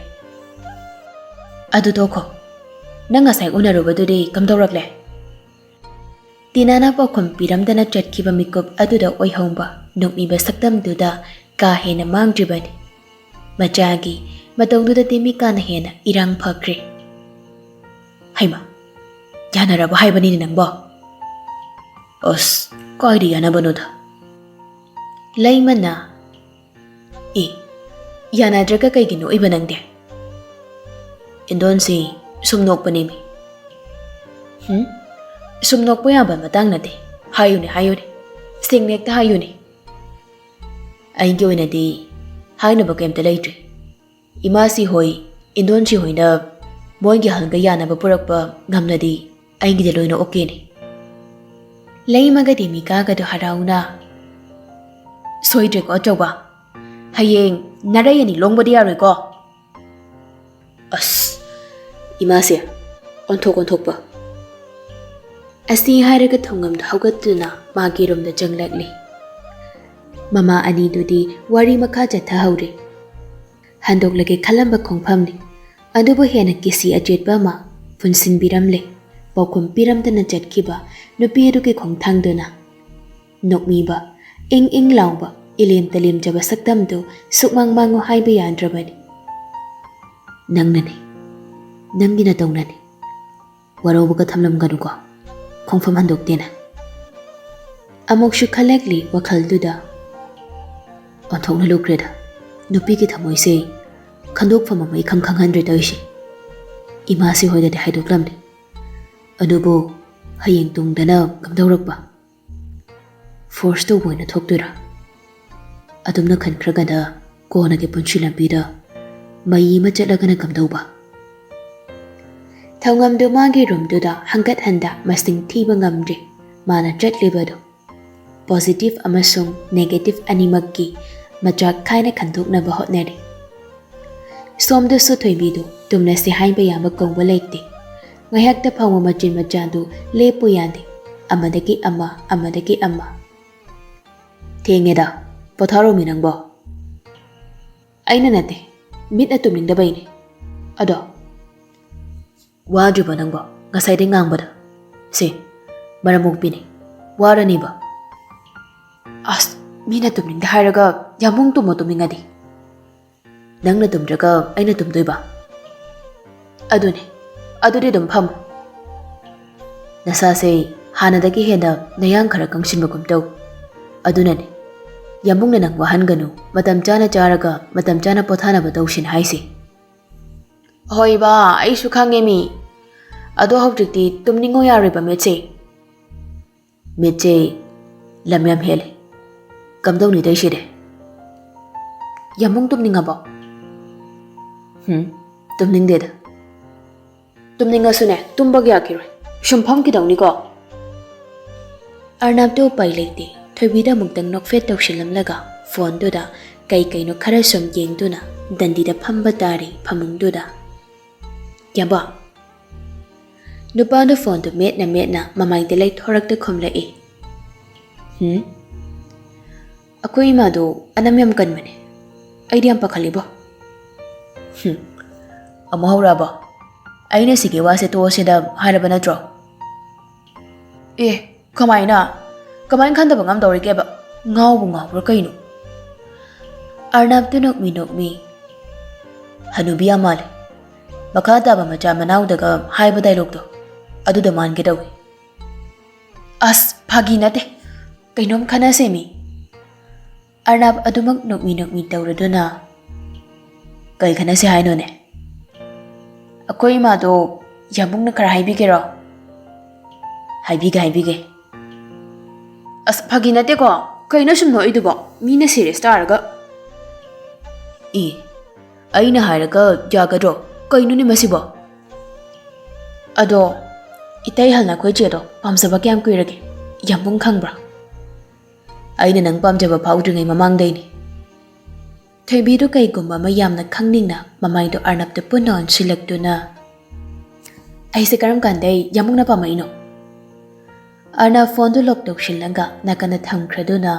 "ꯑꯗꯨ ꯇꯣꯛꯈꯣ꯫ ꯅꯪ ꯉꯁꯥꯏ ꯎꯅꯔꯨꯕꯗꯨꯗꯤ ꯀꯝꯗꯧꯔꯛꯂꯦ?" ꯇꯤꯅꯥꯅ ꯄꯥꯎꯈꯨꯝ ꯄꯤꯔꯝꯗꯅ ꯆꯠꯈꯤꯕ ꯃꯤꯀꯨꯞ ꯑꯗꯨꯗ ꯑꯣꯏꯍꯧꯕ ꯅꯣꯛꯃꯤꯕ ꯁꯛꯇꯝꯗꯨꯗ ꯀꯥ ꯍꯦꯟꯅ ꯃꯥꯡꯗ꯭ꯔꯤꯕꯅꯤ꯫ ꯃꯆꯥꯒꯤ ꯃꯇꯧꯗꯨꯗꯗꯤ ꯃꯤꯀꯥꯅ ꯍꯦꯟꯅ ꯏꯔꯥꯡ ꯐꯈ꯭ꯔꯦ꯫ "ꯍꯩꯃꯥ, ꯌꯥꯅꯔꯕ ꯍꯥꯏꯕꯅꯤꯅꯦ ꯅꯪꯕꯣ?" "ꯑꯁ, ꯀꯥꯏꯗ ꯌꯥꯅꯕꯅꯣꯗ?" ꯂꯩꯃꯅ, "ꯑꯦ, ꯌꯥꯅꯗ꯭ꯔꯒ ꯀꯩꯒꯤ ꯅꯣꯛꯏꯕ ꯅꯪꯗꯤ?" "ꯏꯟꯗꯣꯟꯁꯤ ꯁꯨꯝ ꯅꯣꯛꯄꯅꯦꯃꯤ꯫" "ꯍꯨꯝ? ꯁꯨꯝ ꯅꯣꯛꯄ ꯌꯥꯕ ꯃꯇꯥꯡ ꯅꯠꯇꯦ꯫ ꯍꯥꯏꯌꯨꯅꯦ, ꯍꯥꯏꯌꯨꯅꯦ꯫ ꯁꯦꯡꯅ ꯍꯦꯛꯇ ꯍꯥꯏꯌꯨꯅꯦ꯫" "ꯑꯩꯒꯤ ꯑꯣꯏꯅꯗꯤ ꯍꯥꯏꯅꯕ ꯀꯩꯝꯇ ꯂꯩꯇ꯭ꯔꯦ꯫ ꯏꯃꯥꯁꯤ ꯍꯣꯏ, ꯏꯟꯗꯣꯟꯁꯤ ꯍꯣꯏꯅ ꯃꯣꯏꯒꯤ ꯑꯍꯜꯒ ꯌꯥꯅꯕ ꯄꯨꯔꯛꯄ ꯉꯝꯂꯗꯤ ꯑꯩꯒꯤꯗꯤ ꯂꯣꯏꯅ ꯑꯣꯀꯦꯅꯤ꯫" ꯂꯩꯃꯒꯗꯤ ꯃꯤꯀꯥꯒꯗꯨ ꯍꯔꯥꯎꯅ, "ꯁꯣꯏꯗ꯭ꯔꯦꯀꯣ ꯑꯆꯧꯕ, ꯍꯌꯦꯡ ꯅꯔꯩ ꯑꯅꯤ ꯂꯣꯡꯕꯗꯤ ꯌꯥꯔꯣꯏꯀꯣ?" ꯑꯁ, ꯏꯃꯥꯁꯦ ꯑꯣꯟꯊꯣꯛ ꯑꯣꯟꯊꯣꯛꯄ꯫ ꯑꯁꯤ ꯍꯥꯏꯔꯒ ꯊꯧꯉꯝꯗ ꯍꯧꯒꯠꯇꯨꯅ ꯃꯥꯒꯤ ꯔꯨꯝꯗ ꯆꯪꯂꯛꯂꯤ꯫ ꯃꯃꯥ ꯑꯅꯤꯗꯨꯗꯤ ꯋꯥꯔꯤ ꯃꯈꯥ ꯆꯠꯊꯍꯧꯔꯤ꯫ ꯍꯟꯗꯣꯛꯂꯒꯦ ꯈꯜꯂꯝꯕ ꯈꯣꯡꯐꯝꯅꯤ, ꯑꯗꯨꯕꯨ ꯍꯦꯟꯅ ꯀꯤꯁꯤ ꯑꯆꯦꯠꯄ ꯑꯃ ꯄꯨꯟꯁꯤꯟꯕꯤꯔꯝꯂꯦ꯫ ꯄꯥꯎꯈꯨꯝ ꯄꯤꯔꯝꯗꯅ ꯆꯠꯈꯤꯕ ꯅꯨꯄꯤ ꯑꯗꯨꯒꯤ ꯈꯣꯡꯊꯥꯡꯗꯨꯅ ꯅꯣꯛꯃꯤꯕ, ꯏꯪ ꯏꯪ ꯂꯥꯎꯕ, ꯏꯂꯦꯝ ꯇꯂꯦꯝꯖꯕ ꯁꯛꯇꯝꯗꯨ ꯁꯨꯛꯃꯥꯡ ꯃꯥꯡꯉꯨ ꯍꯥꯏꯕ ꯌꯥꯗ꯭ꯔꯕꯅꯤ꯫ "ꯅꯪꯅꯅꯤ, ꯅꯪꯒꯤ ꯅꯇꯧꯅꯅꯤ꯫ ꯋꯥꯔꯧꯕꯒ ꯊꯝꯂꯝꯒꯅꯨꯀꯣ, ꯈꯣꯡꯐꯝ ꯍꯟꯗꯣꯛꯇꯦꯅ꯫" ꯑꯃꯨꯛꯁꯨ ꯈꯜꯂꯛꯂꯤ ꯋꯥꯈꯜꯗꯨꯗ꯫ ꯑꯣꯟꯊꯣꯛꯅ ꯂꯨꯈ꯭ꯔꯦꯗ, ꯅꯨꯄꯤꯒꯤ ꯊꯃꯣꯏꯁꯦ ꯈꯟꯗꯣꯛꯐꯝ ꯑꯃ ꯏꯈꯪ ꯈꯪꯍꯟꯗ꯭ꯔꯦ ꯇꯧꯔꯤꯁꯦ꯫ ꯏꯃꯥꯁꯤ ꯍꯣꯏꯗꯗꯤ ꯍꯥꯏꯗꯣꯛꯂꯝꯅꯤ, ꯑꯗꯨꯕꯨ ꯍꯌꯦꯡ ꯇꯨꯡꯗꯅ ꯀꯝꯗꯧꯔꯛꯄ? ꯐꯣꯔꯁ ꯇꯧꯕ ꯑꯣꯏꯅ ꯊꯣꯛꯇꯣꯏꯔꯥ? ꯑꯗꯨꯝꯅ ꯈꯟꯈ꯭ꯔꯒꯅ ꯀꯣꯟꯅꯒꯤ ꯄꯨꯟꯁꯤ ꯂꯝꯕꯤꯗ ꯃꯩ ꯑꯃ ꯆꯠꯂꯒꯅ ꯀꯝꯗꯧꯕ? ꯊꯧꯉꯝꯗꯨ ꯃꯥꯒꯤ ꯔꯨꯝꯗꯨꯗ ꯍꯪꯒꯠ ꯍꯟꯗ ꯃꯁꯤꯡ ꯊꯤꯕ ꯉꯝꯗ꯭ꯔꯤ꯫ ꯃꯥꯅ ꯆꯠꯂꯤꯕꯗꯨ ꯄꯣꯖꯤꯇꯤꯚ ꯑꯃꯁꯨꯡ ꯅꯦꯒꯦꯇꯤꯚ ꯑꯅꯤꯃꯛꯀꯤ ꯃꯆꯥꯛ ꯈꯥꯏꯅ ꯈꯟꯗꯣꯛꯅꯕ ꯍꯣꯠꯅꯔꯤ꯫ ꯁꯣꯝꯗꯁꯨ ꯊꯣꯏꯕꯤꯗꯨ ꯇꯨꯝꯂꯁꯤ ꯍꯥꯏꯕ ꯌꯥꯕ ꯀꯧꯕ ꯂꯩꯇꯦ꯫ ꯉꯥꯏꯍꯥꯛꯇ ꯐꯥꯎꯕ ꯃꯆꯤꯟ ꯃꯆꯥꯗꯨ ꯂꯦꯞꯄꯨ ꯌꯥꯗꯦ꯫ ꯑꯃꯗꯒꯤ ꯑꯃ, ꯑꯃꯗꯒꯤ ꯑꯃ꯫ "ꯊꯦꯡꯉꯦꯗ, ꯄꯣꯊꯥꯔꯣꯃꯤ ꯅꯪꯕꯣ꯫" "ꯑꯩꯅ ꯅꯠꯇꯦ, ꯃꯤꯠꯅ ꯇꯨꯝꯅꯤꯡꯗꯕꯩꯅꯦ꯫ ꯑꯗꯣ, ꯋꯥꯗ꯭ꯔꯤꯕꯣ ꯅꯪꯕꯣ ꯉꯁꯥꯏꯗꯩ ꯉꯥꯡꯕꯗ? ꯁꯦ, ꯃꯔꯝ ꯃꯣꯛꯄꯤꯅꯦ, ꯋꯥꯔꯅꯤꯕ꯫" "ꯑꯁ, ꯃꯤꯅ ꯇꯨꯝꯅꯤꯡꯗꯦ ꯍꯥꯏꯔꯒ ꯌꯥꯝꯕꯨꯡ ꯇꯨꯝꯃꯣ ꯇꯨꯝꯅꯤꯡꯉꯗꯤ꯫" "ꯅꯪꯅ ꯇꯨꯝꯗ꯭ꯔꯒ ꯑꯩꯅ ꯇꯨꯝꯗꯣꯏꯕ?" "ꯑꯗꯨꯅꯦ, ꯑꯗꯨꯗꯤ ꯑꯗꯨꯝ ꯐꯝꯃꯣ꯫ ꯅꯁꯥꯁꯦ ꯍꯥꯟꯅꯗꯒꯤ ꯍꯦꯟꯅ ꯅꯌꯥꯡ ꯈꯔ ꯀꯪꯁꯤꯟꯕꯒꯨꯝ ꯇꯧ꯫ ꯑꯗꯨꯅꯅꯦ, ꯌꯥꯝꯕꯨꯡꯅ ꯅꯪ ꯋꯥꯍꯟꯒꯅꯨ, ꯃꯇꯝ ꯆꯥꯅ ꯆꯥꯔꯒ ꯃꯇꯝ ꯆꯥꯅ ꯄꯣꯊꯥꯅꯕ ꯇꯧꯁꯤꯅ ꯍꯥꯏꯁꯦ꯫" "ꯍꯣꯏ ꯕꯥ, ꯑꯩꯁꯨ ꯈꯪꯉꯦ ꯃꯤ꯫ ꯑꯗꯣ ꯍꯧꯖꯤꯛꯇꯤ ꯇꯨꯝꯅꯤꯡꯉꯣ ꯌꯥꯔꯣꯏꯕ ꯃꯤꯠꯁꯦ꯫" "ꯃꯤꯠꯁꯦ ꯂꯝ ꯌꯥꯝ ꯍꯦꯜꯂꯦ꯫ ꯀꯝꯗꯧꯅꯤ ꯇꯧꯏꯁꯤꯗꯤ?" "ꯌꯥꯝꯕꯨꯡ ꯇꯨꯝꯅꯤꯡꯉꯕꯣ?" "ꯍꯨꯝ, ꯇꯨꯝꯅꯤꯡꯗꯦꯗ꯫" "ꯇꯨꯝꯅꯤꯡꯉꯁꯨꯅꯦ, ꯇꯨꯝꯕꯒ ꯌꯥꯈꯤꯔꯣꯏ꯫ ꯁꯨꯝ ꯐꯝꯈꯤꯗꯧꯅꯤꯀꯣ꯫" ꯑꯔꯅꯥꯞꯇꯨ ꯎꯄꯥꯏ ꯂꯩꯇꯦ꯫ ꯊꯣꯏꯕꯤꯗ ꯑꯃꯨꯛꯇꯪ ꯅꯣꯛꯐꯦꯠ ꯇꯧꯁꯤꯜꯂꯝꯂꯒ ꯐꯣꯟꯗꯨꯗ ꯀꯩ ꯀꯩꯅꯣ ꯈꯔ ꯁꯨꯝ ꯌꯦꯡꯗꯨꯅ ꯗꯟꯗꯤꯗ ꯐꯝꯕ ꯇꯥꯔꯦ ꯐꯃꯨꯡꯗꯨꯗ꯫ "ꯌꯥꯝꯕ?" ꯅꯨꯄꯥꯗꯨ ꯐꯣꯟꯗꯨ ꯃꯦꯠꯅ ꯃꯦꯠꯅ ꯃꯃꯥꯏꯗ ꯂꯩꯊꯣꯔꯛꯇ ꯈꯨꯝꯂꯛꯏ꯫ "ꯍꯨꯝ?" "ꯑꯩꯈꯣꯏ ꯏꯃꯥꯗꯣ ꯑꯅꯝ ꯌꯥꯝ ꯀꯟꯕꯅꯦ꯫ ꯑꯩꯗꯤ ꯌꯥꯝ ꯄꯥꯈꯠꯂꯤꯕꯣ꯫" "ꯍꯨꯝ, ꯑꯃꯨꯛ ꯍꯧꯔꯛꯑꯕꯣ? ꯑꯩꯅ ꯁꯤꯒꯤ ꯋꯥꯁꯦ ꯇꯣꯛꯑꯁꯤꯗ ꯍꯥꯏꯔꯕ ꯅꯠꯇ꯭ꯔꯣ?" "ꯑꯦ, ꯀꯃꯥꯏꯅ? ꯀꯃꯥꯏꯅ ꯈꯟꯗꯕ ꯉꯝꯗꯧꯔꯤꯒꯦꯕ? ꯉꯥꯎꯕꯨ ꯉꯥꯎꯕ꯭ꯔꯥ ꯀꯩꯅꯣ?" ꯑꯔꯅꯕꯇꯨ ꯅꯣꯛꯃꯤ ꯅꯣꯛꯃꯤ, "ꯍꯅꯨꯕꯤ ꯌꯥꯝ ꯃꯥꯜꯂꯦ꯫ ꯃꯈꯥ ꯇꯥꯕ ꯃꯆꯥ ꯃꯅꯥꯎꯗꯒ ꯍꯥꯏꯕ ꯗꯥꯏꯂꯣꯛꯇꯣ ꯑꯗꯨꯗ ꯃꯥꯟꯒꯦ ꯇꯧꯋꯤ꯫" "ꯑꯁ, ꯐꯥꯒꯤ ꯅꯠꯇꯦ꯫ ꯀꯩꯅꯣꯝ ꯈꯟꯅꯁꯦꯃꯤ꯫" ꯑꯔꯅꯕ ꯑꯗꯨꯃꯛ ꯅꯣꯛꯃꯤ ꯅꯣꯛꯃꯤ ꯇꯧꯔꯗꯨꯅ, "ꯀꯩ ꯈꯟꯅꯁꯦ ꯍꯥꯏꯅꯣꯅꯦ?" "ꯑꯩꯈꯣꯏ ꯏꯃꯥꯗꯣ ꯌꯥꯝꯕꯨꯡꯅ ꯈꯔ ꯍꯥꯏꯕꯤꯒꯦꯔꯣ?" "ꯍꯥꯏꯕꯤꯒꯦ, ꯍꯥꯏꯕꯤꯒꯦ꯫" "ꯑꯁ, ꯐꯥꯒꯤ ꯅꯠꯇꯦꯀꯣ꯫ ꯀꯩꯅꯣ ꯁꯨꯝ ꯅꯣꯛꯏꯗꯨꯕꯣ? ꯃꯤꯅ ꯁꯤꯔꯤꯌꯁ ꯇꯥꯔꯒ꯫" "ꯏ, ꯑꯩꯅ ꯍꯥꯏꯔꯒ ꯌꯥꯒꯗ꯭ꯔꯣ? ꯀꯩꯅꯣꯅꯦ ꯃꯁꯤꯕꯣ?" "ꯑꯗꯣ, ꯏꯇꯩ ꯍꯜ ꯅꯈꯣꯏ ꯆꯦꯗꯣ ꯄꯥꯝꯖꯕ ꯀꯌꯥꯝ ꯀꯨꯏꯔꯒꯦ? ꯌꯥꯝꯕꯨꯡ ꯈꯪꯕ꯭ꯔꯥ?" "ꯑꯩꯅ ꯅꯪ ꯄꯥꯝꯖꯕ ꯐꯥꯎꯗ꯭ꯔꯤꯉꯩ ꯃꯃꯥꯡꯗꯩꯅꯤ꯫" ꯊꯣꯏꯕꯤꯗꯨ ꯀꯩꯒꯨꯝꯕ ꯑꯃ ꯌꯥꯝꯅ ꯈꯪꯅꯤꯡꯅ ꯃꯃꯥꯏꯗꯨ ꯑꯔꯅꯕꯇ ꯄꯨꯟꯅ ꯑꯣꯟꯁꯤꯜꯂꯛꯇꯨꯅ, "ꯑꯩꯁꯦ ꯀꯔꯝ ꯀꯥꯟꯗꯩ ꯌꯥꯝꯕꯨꯡꯅ ꯄꯥꯝꯃꯛꯏꯅꯣ?" ꯑꯔꯅꯕ ꯐꯣꯟꯗꯨ ꯂꯣꯛ ꯇꯧꯁꯤꯜꯂꯒ ꯅꯥꯀꯟꯗ ꯊꯝꯈ꯭ꯔꯗꯨꯅ,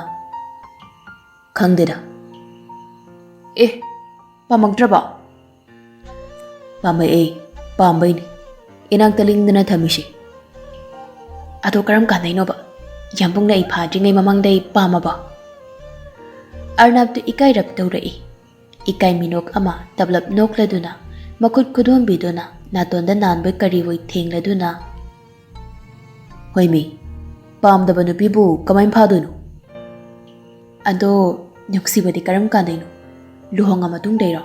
"ꯈꯪꯗꯦꯗ꯫" "ꯑꯦ, ꯄꯥꯝꯃꯛꯇ꯭ꯔꯕꯣ?" "ꯄꯥꯝꯃꯛꯑꯦ, ꯄꯥꯝꯕꯩꯅꯦ ꯏꯅꯥꯛꯇ ꯂꯤꯡꯗꯅ ꯊꯝꯃꯤꯁꯦ꯫" "ꯑꯗꯣ ꯀꯔꯝ ꯀꯥꯟꯗꯩꯅꯣꯕ? ꯌꯥꯝꯕꯨꯡꯅ ꯑꯩ ꯐꯥꯗ꯭ꯔꯤꯉꯩ ꯃꯃꯥꯡꯗꯩ ꯄꯥꯝꯃꯕꯣ?" ꯑꯔꯅꯕꯇꯨ ꯏꯀꯥꯏꯔꯞ ꯇꯧꯔꯛꯏ꯫ ꯏꯀꯥꯏ ꯃꯤꯅꯣꯛ ꯑꯃ ꯇꯞꯂꯞ ꯅꯣꯛꯂꯗꯨꯅ, ꯃꯈꯨꯠ ꯈꯨꯗꯣꯝꯕꯤꯗꯨꯅ ꯅꯥꯇꯣꯟꯗ ꯅꯥꯟꯕ ꯀꯔꯤꯑꯣꯏ ꯊꯦꯡꯂꯗꯨꯅ, "ꯍꯣꯏꯃꯤ, ꯄꯥꯝꯗꯕ ꯅꯨꯄꯤꯕꯨ ꯀꯃꯥꯏꯅ ꯐꯥꯗꯣꯏꯅꯣ?" "ꯑꯗꯣ, ꯅꯨꯡꯁꯤꯕꯗꯤ ꯀꯔꯝ ꯀꯥꯟꯗꯩꯅꯣ? ꯂꯨꯍꯣꯡꯉ ꯃꯇꯨꯡꯗꯩꯔꯣ?"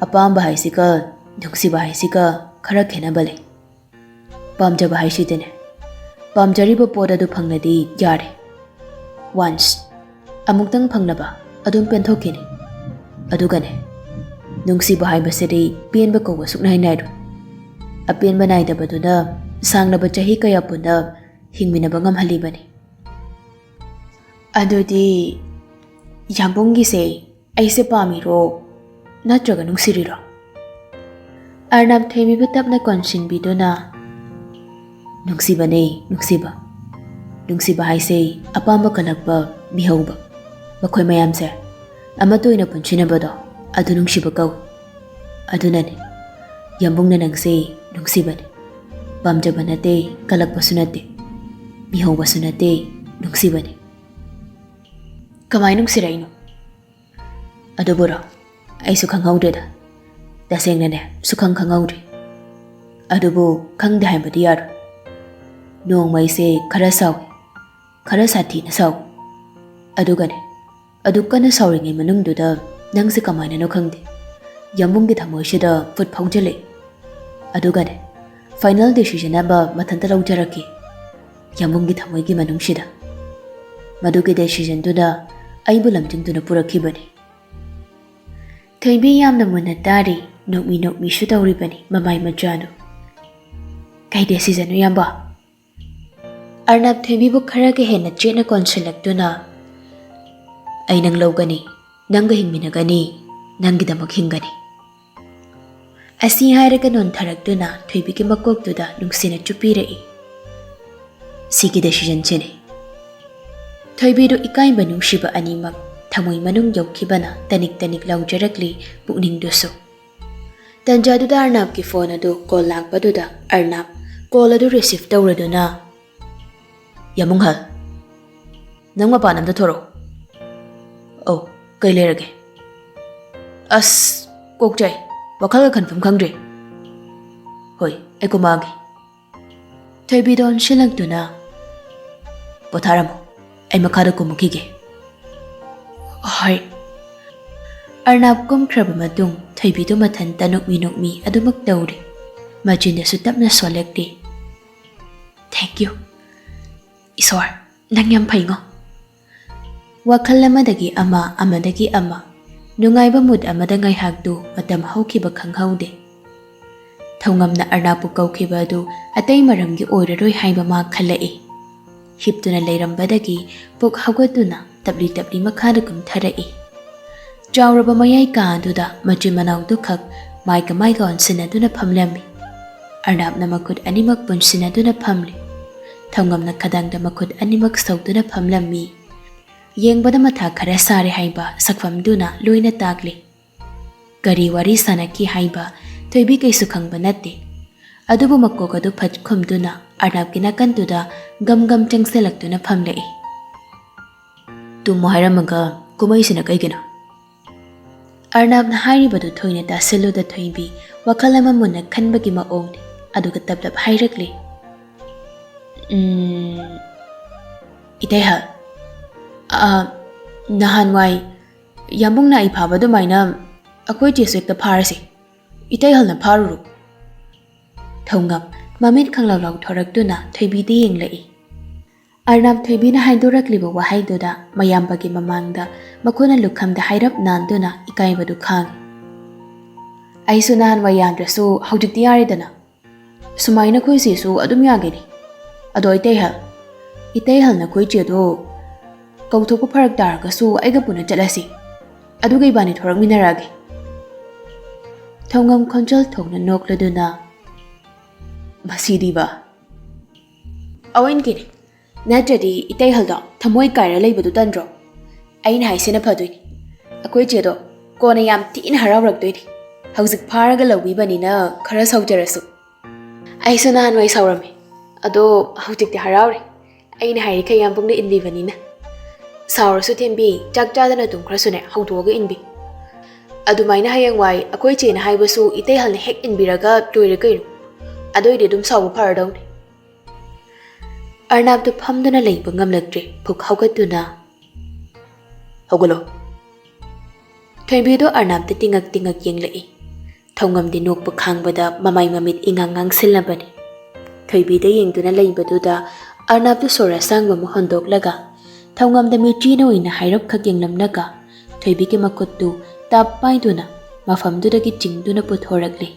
ꯑꯄꯥꯝꯕ ꯍꯥꯏꯁꯤꯒ ꯅꯨꯡꯁꯤꯕ ꯍꯥꯏꯁꯤꯒ ꯈꯔ ꯈꯦꯠꯅꯕ ꯂꯩ꯫ ꯄꯥꯝꯖꯕ ꯍꯥꯏꯁꯤꯗꯤꯅꯦ, ꯄꯥꯝꯖꯔꯤꯕ ꯄꯣꯠ ꯑꯗꯨ ꯐꯪꯂꯗꯤ ꯌꯥꯔꯦ꯫ ꯋꯥꯟꯁ ꯑꯃꯨꯛꯇꯪ ꯐꯪꯂꯕ ꯑꯗꯨꯝ ꯄꯦꯟꯊꯣꯛꯈꯤꯅꯤ꯫ ꯑꯗꯨꯒꯅꯦ, ꯅꯨꯡꯁꯤꯕ ꯍꯥꯏꯕꯁꯤꯗꯤ ꯄꯦꯟꯕ ꯀꯧꯕ ꯁꯨꯛꯅꯥꯏ ꯅꯥꯏꯔꯣꯏ꯫ ꯑꯄꯦꯟꯕ ꯅꯥꯏꯗꯕꯗꯨꯅ ꯁꯥꯡꯂꯕ ꯆꯍꯤ ꯀꯌꯥ ꯄꯨꯟꯅ ꯍꯤꯡꯃꯤꯟꯅꯕ ꯉꯝꯍꯜꯂꯤꯕꯅꯤ꯫ ꯑꯗꯨꯗꯤ ꯌꯥꯝꯕꯨꯡꯒꯤꯁꯦ ꯑꯩꯁꯦ ꯄꯥꯝꯃꯤꯔꯣ, ꯅꯠꯇ꯭ꯔꯒ ꯅꯨꯡꯁꯤꯔꯤꯔꯣ? ꯑꯔꯅꯕ ꯊꯣꯏꯕꯤꯕꯨ ꯇꯞꯅ ꯀꯣꯟꯁꯤꯟꯕꯤꯗꯨꯅ, "ꯅꯨꯡꯁꯤꯕꯅꯦ, ꯅꯨꯡꯁꯤꯕ꯫ ꯅꯨꯡꯁꯤꯕ ꯍꯥꯏꯁꯦ ꯑꯄꯥꯝꯕ ꯀꯜꯂꯛꯄ, ꯃꯤꯍꯧꯕ, ꯃꯈꯣꯏ ꯃꯌꯥꯝꯁꯦ ꯑꯃꯠꯇ ꯑꯣꯏꯅ ꯄꯨꯟꯁꯤꯟꯅꯕꯗꯣ, ꯑꯗꯨ ꯅꯨꯡꯁꯤꯕ ꯀꯧꯏ꯫ ꯑꯗꯨꯅꯅꯦ ꯌꯥꯝꯕꯨꯡꯅ ꯅꯪꯁꯦ ꯅꯨꯡꯁꯤꯕꯅꯦ꯫ ꯄꯥꯝꯖꯕ ꯅꯠꯇꯦ, ꯀꯜꯂꯛꯄꯁꯨ ꯅꯠꯇꯦ, ꯃꯤꯍꯧꯕꯁꯨ ꯅꯠꯇꯦ, ꯅꯨꯡꯁꯤꯕꯅꯦ꯫" "ꯀꯃꯥꯏꯅ ꯅꯨꯡꯁꯤꯔꯛꯏꯅꯣ?" "ꯑꯗꯨꯕꯨꯔꯣ, ꯑꯩꯁꯨ ꯈꯪꯍꯧꯗ꯭ꯔꯦꯗ꯫ ꯇꯁꯦꯡꯅꯅꯦ, ꯁꯨꯈꯪ ꯈꯪꯍꯧꯗ꯭ꯔꯦ꯫ ꯑꯗꯨꯕꯨ ꯈꯪꯗꯦ ꯍꯥꯏꯕꯗꯤ ꯌꯥꯔꯣꯏ꯫ ꯅꯣꯡꯃꯩꯁꯦ ꯈꯔ ꯁꯥꯎꯏ, ꯈꯔ ꯁꯥꯊꯤꯅ ꯁꯥꯎꯏ꯫ ꯑꯗꯨꯒꯅꯦ, ꯑꯗꯨ ꯀꯟꯅ ꯁꯥꯎꯔꯤꯉꯩ ꯃꯅꯨꯡꯗꯨꯗ ꯅꯪꯁꯦ ꯀꯃꯥꯏꯅꯅꯣ ꯈꯪꯗꯦ, ꯌꯥꯝꯕꯨꯡꯒꯤ ꯊꯃꯣꯏꯁꯤꯗ ꯐꯨꯠ ꯐꯥꯎꯖꯤꯜꯂꯛꯏ꯫ ꯑꯗꯨꯒꯅꯦ, ꯐꯥꯏꯅꯦꯜ ꯗꯤꯁꯤꯖꯟ ꯑꯃ ꯃꯊꯟꯇ ꯂꯧꯖꯔꯛꯈꯤ꯫ ꯌꯥꯝꯕꯨꯡꯒꯤ ꯊꯃꯣꯏꯒꯤ ꯃꯅꯨꯡꯁꯤꯗ꯫ ꯃꯗꯨꯒꯤ ꯗꯤꯁꯤꯖꯟꯗꯨꯅ ꯑꯩꯕꯨ ꯂꯝꯖꯤꯡꯗꯨꯅ ꯄꯨꯔꯛꯈꯤꯕꯅꯤ꯫" ꯊꯣꯏꯕꯤ ꯌꯥꯝꯅ ꯃꯨꯟꯅ ꯇꯥꯔꯤ, ꯅꯣꯛꯃꯤ ꯅꯣꯛꯃꯤꯁꯨ ꯇꯧꯔꯤꯕꯅꯤ ꯃꯃꯥꯏ ꯃꯆꯥꯗꯨ꯫ "ꯀꯩ ꯗꯤꯁꯤꯖꯟꯅꯣ, ꯏꯌꯥꯝꯕ?" ꯑꯔꯅꯕ ꯊꯣꯏꯕꯤꯕꯨ ꯈꯔꯒ ꯍꯦꯟꯅ ꯆꯦꯠꯅ ꯀꯣꯟꯁꯤꯜꯂꯛꯇꯨꯅ, "ꯑꯩ ꯅꯪ ꯂꯧꯒꯅꯤ, ꯅꯪꯒ ꯍꯤꯡꯃꯤꯟꯅꯒꯅꯤ, ꯅꯪꯒꯤꯗꯃꯛ ꯍꯤꯡꯒꯅꯤ꯫" ꯑꯁꯤ ꯍꯥꯏꯔꯒ ꯅꯣꯟꯊꯔꯛꯇꯨꯅ ꯊꯣꯏꯕꯤꯒꯤ ꯃꯀꯣꯛꯇꯨꯗ ꯅꯨꯡꯁꯤꯅ ꯆꯨꯞꯄꯤꯔꯛꯏ꯫ ꯁꯤꯒꯤ ꯗꯤꯁꯤꯖꯟꯁꯤꯅꯤ꯫ ꯊꯣꯏꯕꯤꯗꯨ ꯏꯀꯥꯏꯕ ꯅꯨꯡꯁꯤꯕ ꯑꯅꯤꯃꯛ ꯊꯃꯣꯏ ꯃꯅꯨꯡ ꯌꯧꯈꯤꯕꯅ ꯇꯅꯤꯛ ꯇꯅꯤꯛ ꯂꯥꯎꯖꯔꯛꯂꯤ ꯄꯨꯛꯅꯤꯡꯗꯨꯁꯨ꯫ ꯇꯟꯖꯥꯗꯨꯗ ꯑꯔꯅꯕꯀꯤ ꯐꯣꯟ ꯑꯗꯨ ꯀꯣꯜ ꯂꯥꯛꯄꯗꯨꯗ ꯑꯔꯅꯕ ꯀꯣꯜ ꯑꯗꯨ ꯔꯤꯁꯤꯚ ꯇꯧꯔꯗꯨꯅ, "ꯌꯥꯃꯨꯡꯍꯜ, ꯅꯪ ꯃꯄꯥꯟ ꯑꯝꯗ ꯊꯣꯔꯛꯑꯣ꯫" "ꯑꯧ, ꯀꯩ ꯂꯩꯔꯒꯦ?" "ꯑꯁ, ꯀꯣꯛ ꯆꯥꯏ, ꯋꯥꯈꯜꯒ ꯈꯟꯐꯝ ꯈꯪꯗ꯭ꯔꯦ꯫" "ꯍꯣꯏ, ꯑꯩ ꯀꯨꯝꯃꯛꯑꯒꯦ꯫" ꯊꯣꯏꯕꯤꯗꯣ ꯑꯣꯟꯁꯤꯜꯂꯛꯇꯨꯅ, "ꯄꯣꯊꯥꯔꯝꯃꯣ, ꯑꯩ ꯃꯈꯥꯗ ꯀꯨꯝꯃꯛꯈꯤꯒꯦ꯫" "ꯍꯣꯏ꯫" ꯑꯔꯅꯕ ꯀꯨꯝꯈ꯭ꯔꯕ ꯃꯇꯨꯡ ꯊꯣꯏꯕꯤꯗꯨ ꯃꯊꯟꯇ ꯅꯣꯛꯃꯤ ꯅꯣꯛꯃꯤ ꯑꯗꯨꯃꯛ ꯇꯧꯔꯤ꯫ ꯃꯆꯤꯟꯗꯁꯨ ꯇꯞꯅ ꯁꯣꯜꯂꯛꯂꯤ, "Thank you꯫ ꯏꯁꯣꯔ, ꯅꯪ ꯌꯥꯝ ꯐꯩꯉꯣ꯫" ꯋꯥꯈꯜ ꯑꯃꯗꯒꯤ ꯑꯃ, ꯑꯃꯗꯒꯤ ꯑꯃ, ꯅꯨꯡꯉꯥꯏꯕ ꯃꯨꯗ ꯑꯃꯗ ꯉꯥꯏꯍꯥꯛꯇꯨ ꯃꯇꯝ ꯍꯧꯈꯤꯕ ꯈꯪꯍꯧꯗꯦ꯫ ꯊꯧꯉꯝꯅ ꯑꯔꯅꯕꯄꯨ ꯀꯧꯈꯤꯕ ꯑꯗꯨ ꯑꯇꯩ ꯃꯔꯝꯒꯤ ꯑꯣꯏꯔꯔꯣꯏ ꯍꯥꯏꯕ ꯃꯥ ꯈꯜꯂꯛꯏ꯫ ꯍꯤꯞꯇꯨꯅ ꯂꯩꯔꯝꯕꯗꯒꯤ ꯄꯨꯛ ꯍꯧꯒꯠꯇꯨꯅ ꯇꯞꯂꯤ ꯇꯞꯂꯤ ꯃꯈꯥꯗ ꯀꯨꯝꯊꯔꯛꯏ꯫ ꯆꯥꯎꯔꯕ ꯃꯌꯥꯏ ꯀꯥ ꯑꯗꯨꯗ ꯃꯆꯤꯟ ꯃꯅꯥꯎꯗꯨꯈꯛ ꯃꯥꯏꯒ ꯃꯥꯏꯒ ꯑꯣꯟꯁꯤꯟꯅꯗꯨꯅ ꯐꯝꯂꯝꯃꯤ꯫ ꯑꯔꯅꯥꯞꯅ ꯃꯈꯨꯠ ꯑꯅꯤꯃꯛ ꯄꯨꯟꯁꯤꯟꯅꯗꯨꯅ ꯐꯝꯂꯤ꯫ ꯊꯧꯉꯝꯅ ꯈꯗꯥꯡꯗ ꯃꯈꯨꯠ ꯑꯅꯤꯃꯛ ꯁꯧꯗꯨꯅ ꯐꯝꯂꯝꯃꯤ꯫ ꯌꯦꯡꯕꯗ ꯃꯊꯥ ꯈꯔ ꯁꯥꯔꯦ ꯍꯥꯏꯕ ꯁꯛꯐꯝꯗꯨꯅ ꯂꯣꯏꯅ ꯇꯥꯛꯂꯤ꯫ ꯀꯔꯤ ꯋꯥꯔꯤ ꯁꯥꯟꯅꯈꯤ ꯍꯥꯏꯕ ꯊꯣꯏꯕꯤ ꯀꯩꯁꯨ ꯈꯪꯕ ꯅꯠꯇꯦ꯫ ꯑꯗꯨꯕꯨ ꯃꯀꯣꯛ ꯑꯗꯨ ꯐꯠ ꯈꯨꯝꯗꯨꯅ ꯑꯔꯅꯥꯞꯀꯤ ꯅꯥꯀꯟꯗꯨꯗ ꯒꯝ ꯒꯝ ꯆꯪꯁꯤꯜꯂꯛꯇꯨꯅ ꯐꯝꯂꯛꯏ꯫ "ꯇꯨꯝꯃꯣ ꯍꯥꯏꯔꯝꯃꯒ ꯀꯨꯝꯍꯩꯁꯤꯅ ꯀꯩꯒꯤꯅꯣ?" ꯑꯔꯅꯥꯞꯅ ꯍꯥꯏꯔꯤꯕꯗꯨ ꯊꯣꯏꯅ ꯇꯥꯁꯤꯜꯂꯨꯗ ꯊꯣꯏꯕꯤ ꯋꯥꯈꯜ ꯑꯃ ꯃꯨꯟꯅ ꯈꯟꯕꯒꯤ ꯃꯑꯣꯡꯅꯤ꯫ ꯑꯗꯨꯒ ꯇꯞ ꯇꯞ ꯍꯥꯏꯔꯛꯂꯤ, "ꯎꯝ, ꯏꯇꯩꯍꯜ, ꯑ, ꯅꯍꯥꯟꯋꯥꯏ ꯌꯥꯝꯕꯨꯡꯅ ꯑꯩ ꯐꯥꯕ ꯑꯗꯨꯃꯥꯏꯅ ꯑꯩꯈꯣꯏ ꯆꯦꯁꯨ ꯍꯦꯛꯇ ꯐꯥꯔꯁꯤ꯫ ꯏꯇꯩꯍꯜꯅ ꯐꯥꯔꯨꯔꯣ꯫" ꯊꯧꯉꯝ ꯃꯃꯤꯠ ꯈꯪꯂꯥꯎ ꯂꯥꯎꯊꯣꯔꯛꯇꯨꯅ ꯊꯣꯏꯕꯤꯗ ꯌꯦꯡꯂꯛꯏ꯫ ꯑꯔꯅꯥꯞ ꯊꯣꯏꯕꯤꯅ ꯍꯥꯏꯗꯣꯔꯛꯂꯤꯕ ꯋꯥꯍꯩꯗꯨꯗ ꯃꯌꯥꯝꯕꯒꯤ ꯃꯃꯥꯡꯗ ꯃꯈꯨꯠꯅ ꯂꯨꯈꯝꯗ ꯍꯥꯏꯔꯞ ꯅꯥꯟꯗꯨꯅ ꯏꯀꯥꯏꯕꯗꯨ ꯈꯥꯡꯏ꯫ "ꯑꯩꯁꯨ ꯅꯍꯥꯟꯋꯥꯏ ꯌꯥꯗ꯭ꯔꯁꯨ ꯍꯧꯖꯤꯛꯇꯤ ꯌꯥꯔꯦꯗꯅ꯫ ꯁꯨꯃꯥꯏꯅ ꯑꯩꯈꯣꯏ ꯆꯦꯁꯨ ꯑꯗꯨꯝ ꯌꯥꯒꯅꯤ꯫ ꯑꯗꯣ ꯏꯇꯩꯍꯜ, ꯏꯇꯩꯍꯜ ꯅꯈꯣꯏ ꯆꯦꯗꯣ ꯀꯧꯊꯣꯛꯄ ꯐꯔꯛ ꯇꯥꯔꯒꯁꯨ ꯑꯩꯒ ꯄꯨꯟꯅ ꯆꯠꯂꯁꯤ꯫ ꯑꯗꯨꯒ ꯏꯕꯥꯅꯤ ꯊꯣꯔꯛꯃꯤꯟꯅꯔꯛꯑꯒꯦ꯫" ꯊꯧꯉꯝ ꯈꯣꯟꯖꯦꯜ ꯊꯣꯛꯅ ꯅꯣꯛꯂꯗꯨꯅ, "ꯃꯁꯤꯗꯤꯕ!" "ꯑꯋꯣꯏꯟꯀꯤꯅꯤ꯫ ꯅꯠꯇ꯭ꯔꯗꯤ ꯏꯇꯩꯍꯜꯗꯣ ꯊꯃꯣꯏ ꯀꯥꯏꯔ ꯂꯩꯕꯗꯨ ꯇꯟꯗ꯭ꯔꯣ? ꯑꯩꯅ ꯍꯥꯏꯁꯤꯅ ꯐꯗꯣꯏꯅꯤ꯫ ꯑꯩꯈꯣꯏ ꯆꯦꯗꯣ ꯀꯣꯟꯅ ꯌꯥꯝ ꯊꯤꯅ ꯍꯔꯥꯎꯔꯛꯇꯣꯏꯅꯤ꯫ ꯍꯧꯖꯤꯛ ꯐꯥꯔꯒ ꯂꯧꯕꯤꯕꯅꯤꯅ ꯈꯔ ꯁꯥꯎꯖꯔꯁꯨ꯫" "ꯑꯩꯁꯨ ꯅꯍꯥꯟꯋꯥꯏ ꯁꯥꯎꯔꯝꯃꯤ꯫ ꯑꯗꯣ ꯍꯧꯖꯤꯛꯇꯤ ꯍꯔꯥꯎꯔꯦ꯫ ꯑꯩꯅ ꯍꯥꯏꯔꯤꯈꯩ ꯌꯥꯝꯕꯨꯡꯅ ꯏꯟꯕꯤꯕꯅꯤꯅ꯫ ꯁꯥꯎꯔꯁꯨ ꯊꯦꯝꯕꯤ, ꯆꯥꯛ ꯆꯥꯗꯅ ꯇꯨꯝꯈ꯭ꯔꯁꯨꯅꯦ, ꯍꯧꯗꯣꯛꯑꯒ ꯏꯟꯕꯤ꯫ ꯑꯗꯨꯃꯥꯏꯅ ꯍꯌꯦꯡꯋꯥꯏ ꯑꯩꯈꯣꯏ ꯆꯦꯅ ꯍꯥꯏꯕꯁꯨ ꯏꯇꯩꯍꯜꯅ ꯍꯦꯛ ꯏꯟꯕꯤꯔꯒ ꯂꯣꯏꯔꯦ ꯀꯩꯅꯣ꯫ ꯑꯗꯨꯏꯗꯤ ꯑꯗꯨꯝ ꯁꯥꯎꯕ ꯐꯔꯗꯧꯅꯤ꯫" ꯑꯔꯅꯥꯞꯇꯨ ꯐꯝꯗꯨꯅ ꯂꯩꯕ ꯉꯝꯂꯛꯇ꯭ꯔꯦ꯫ ꯐꯨꯛ ꯍꯧꯒꯠꯇꯨꯅ, "ꯍꯧꯒꯠꯂꯣ꯫" ꯊꯣꯏꯕꯤꯗꯣ ꯑꯔꯅꯥꯞꯇ ꯇꯤꯡꯉꯛ ꯇꯤꯡꯉꯛ ꯌꯦꯡꯂꯛꯏ꯫ ꯊꯧꯉꯝꯗꯤ ꯅꯣꯛꯄ ꯈꯥꯡꯕꯗ ꯃꯃꯥꯏ ꯃꯃꯤꯠ ꯏꯉꯥꯡ ꯉꯥꯡꯁꯤꯜꯂꯕꯅꯤ꯫ ꯊꯣꯏꯕꯤꯗ ꯌꯦꯡꯗꯨꯅ ꯂꯩꯕꯗꯨꯗ ꯑꯔꯅꯥꯞꯇꯨ ꯁꯣꯔ ꯑꯁꯥꯡꯕ ꯑꯃ ꯍꯣꯟꯗꯣꯛꯂꯒ ꯊꯧꯉꯝꯗ ꯃꯤꯠꯆꯤꯅ ꯑꯣꯏꯅ ꯍꯥꯏꯔꯞꯈꯛ ꯌꯦꯡꯂꯝꯂꯒ ꯊꯣꯏꯕꯤꯒꯤ ꯃꯈꯨꯠꯇꯨ ꯇꯞ ꯄꯥꯏꯗꯨꯅ ꯃꯐꯝꯗꯨꯗꯒꯤ ꯆꯤꯡꯗꯨꯅ ꯄꯨꯊꯣꯔꯛꯂꯤ꯫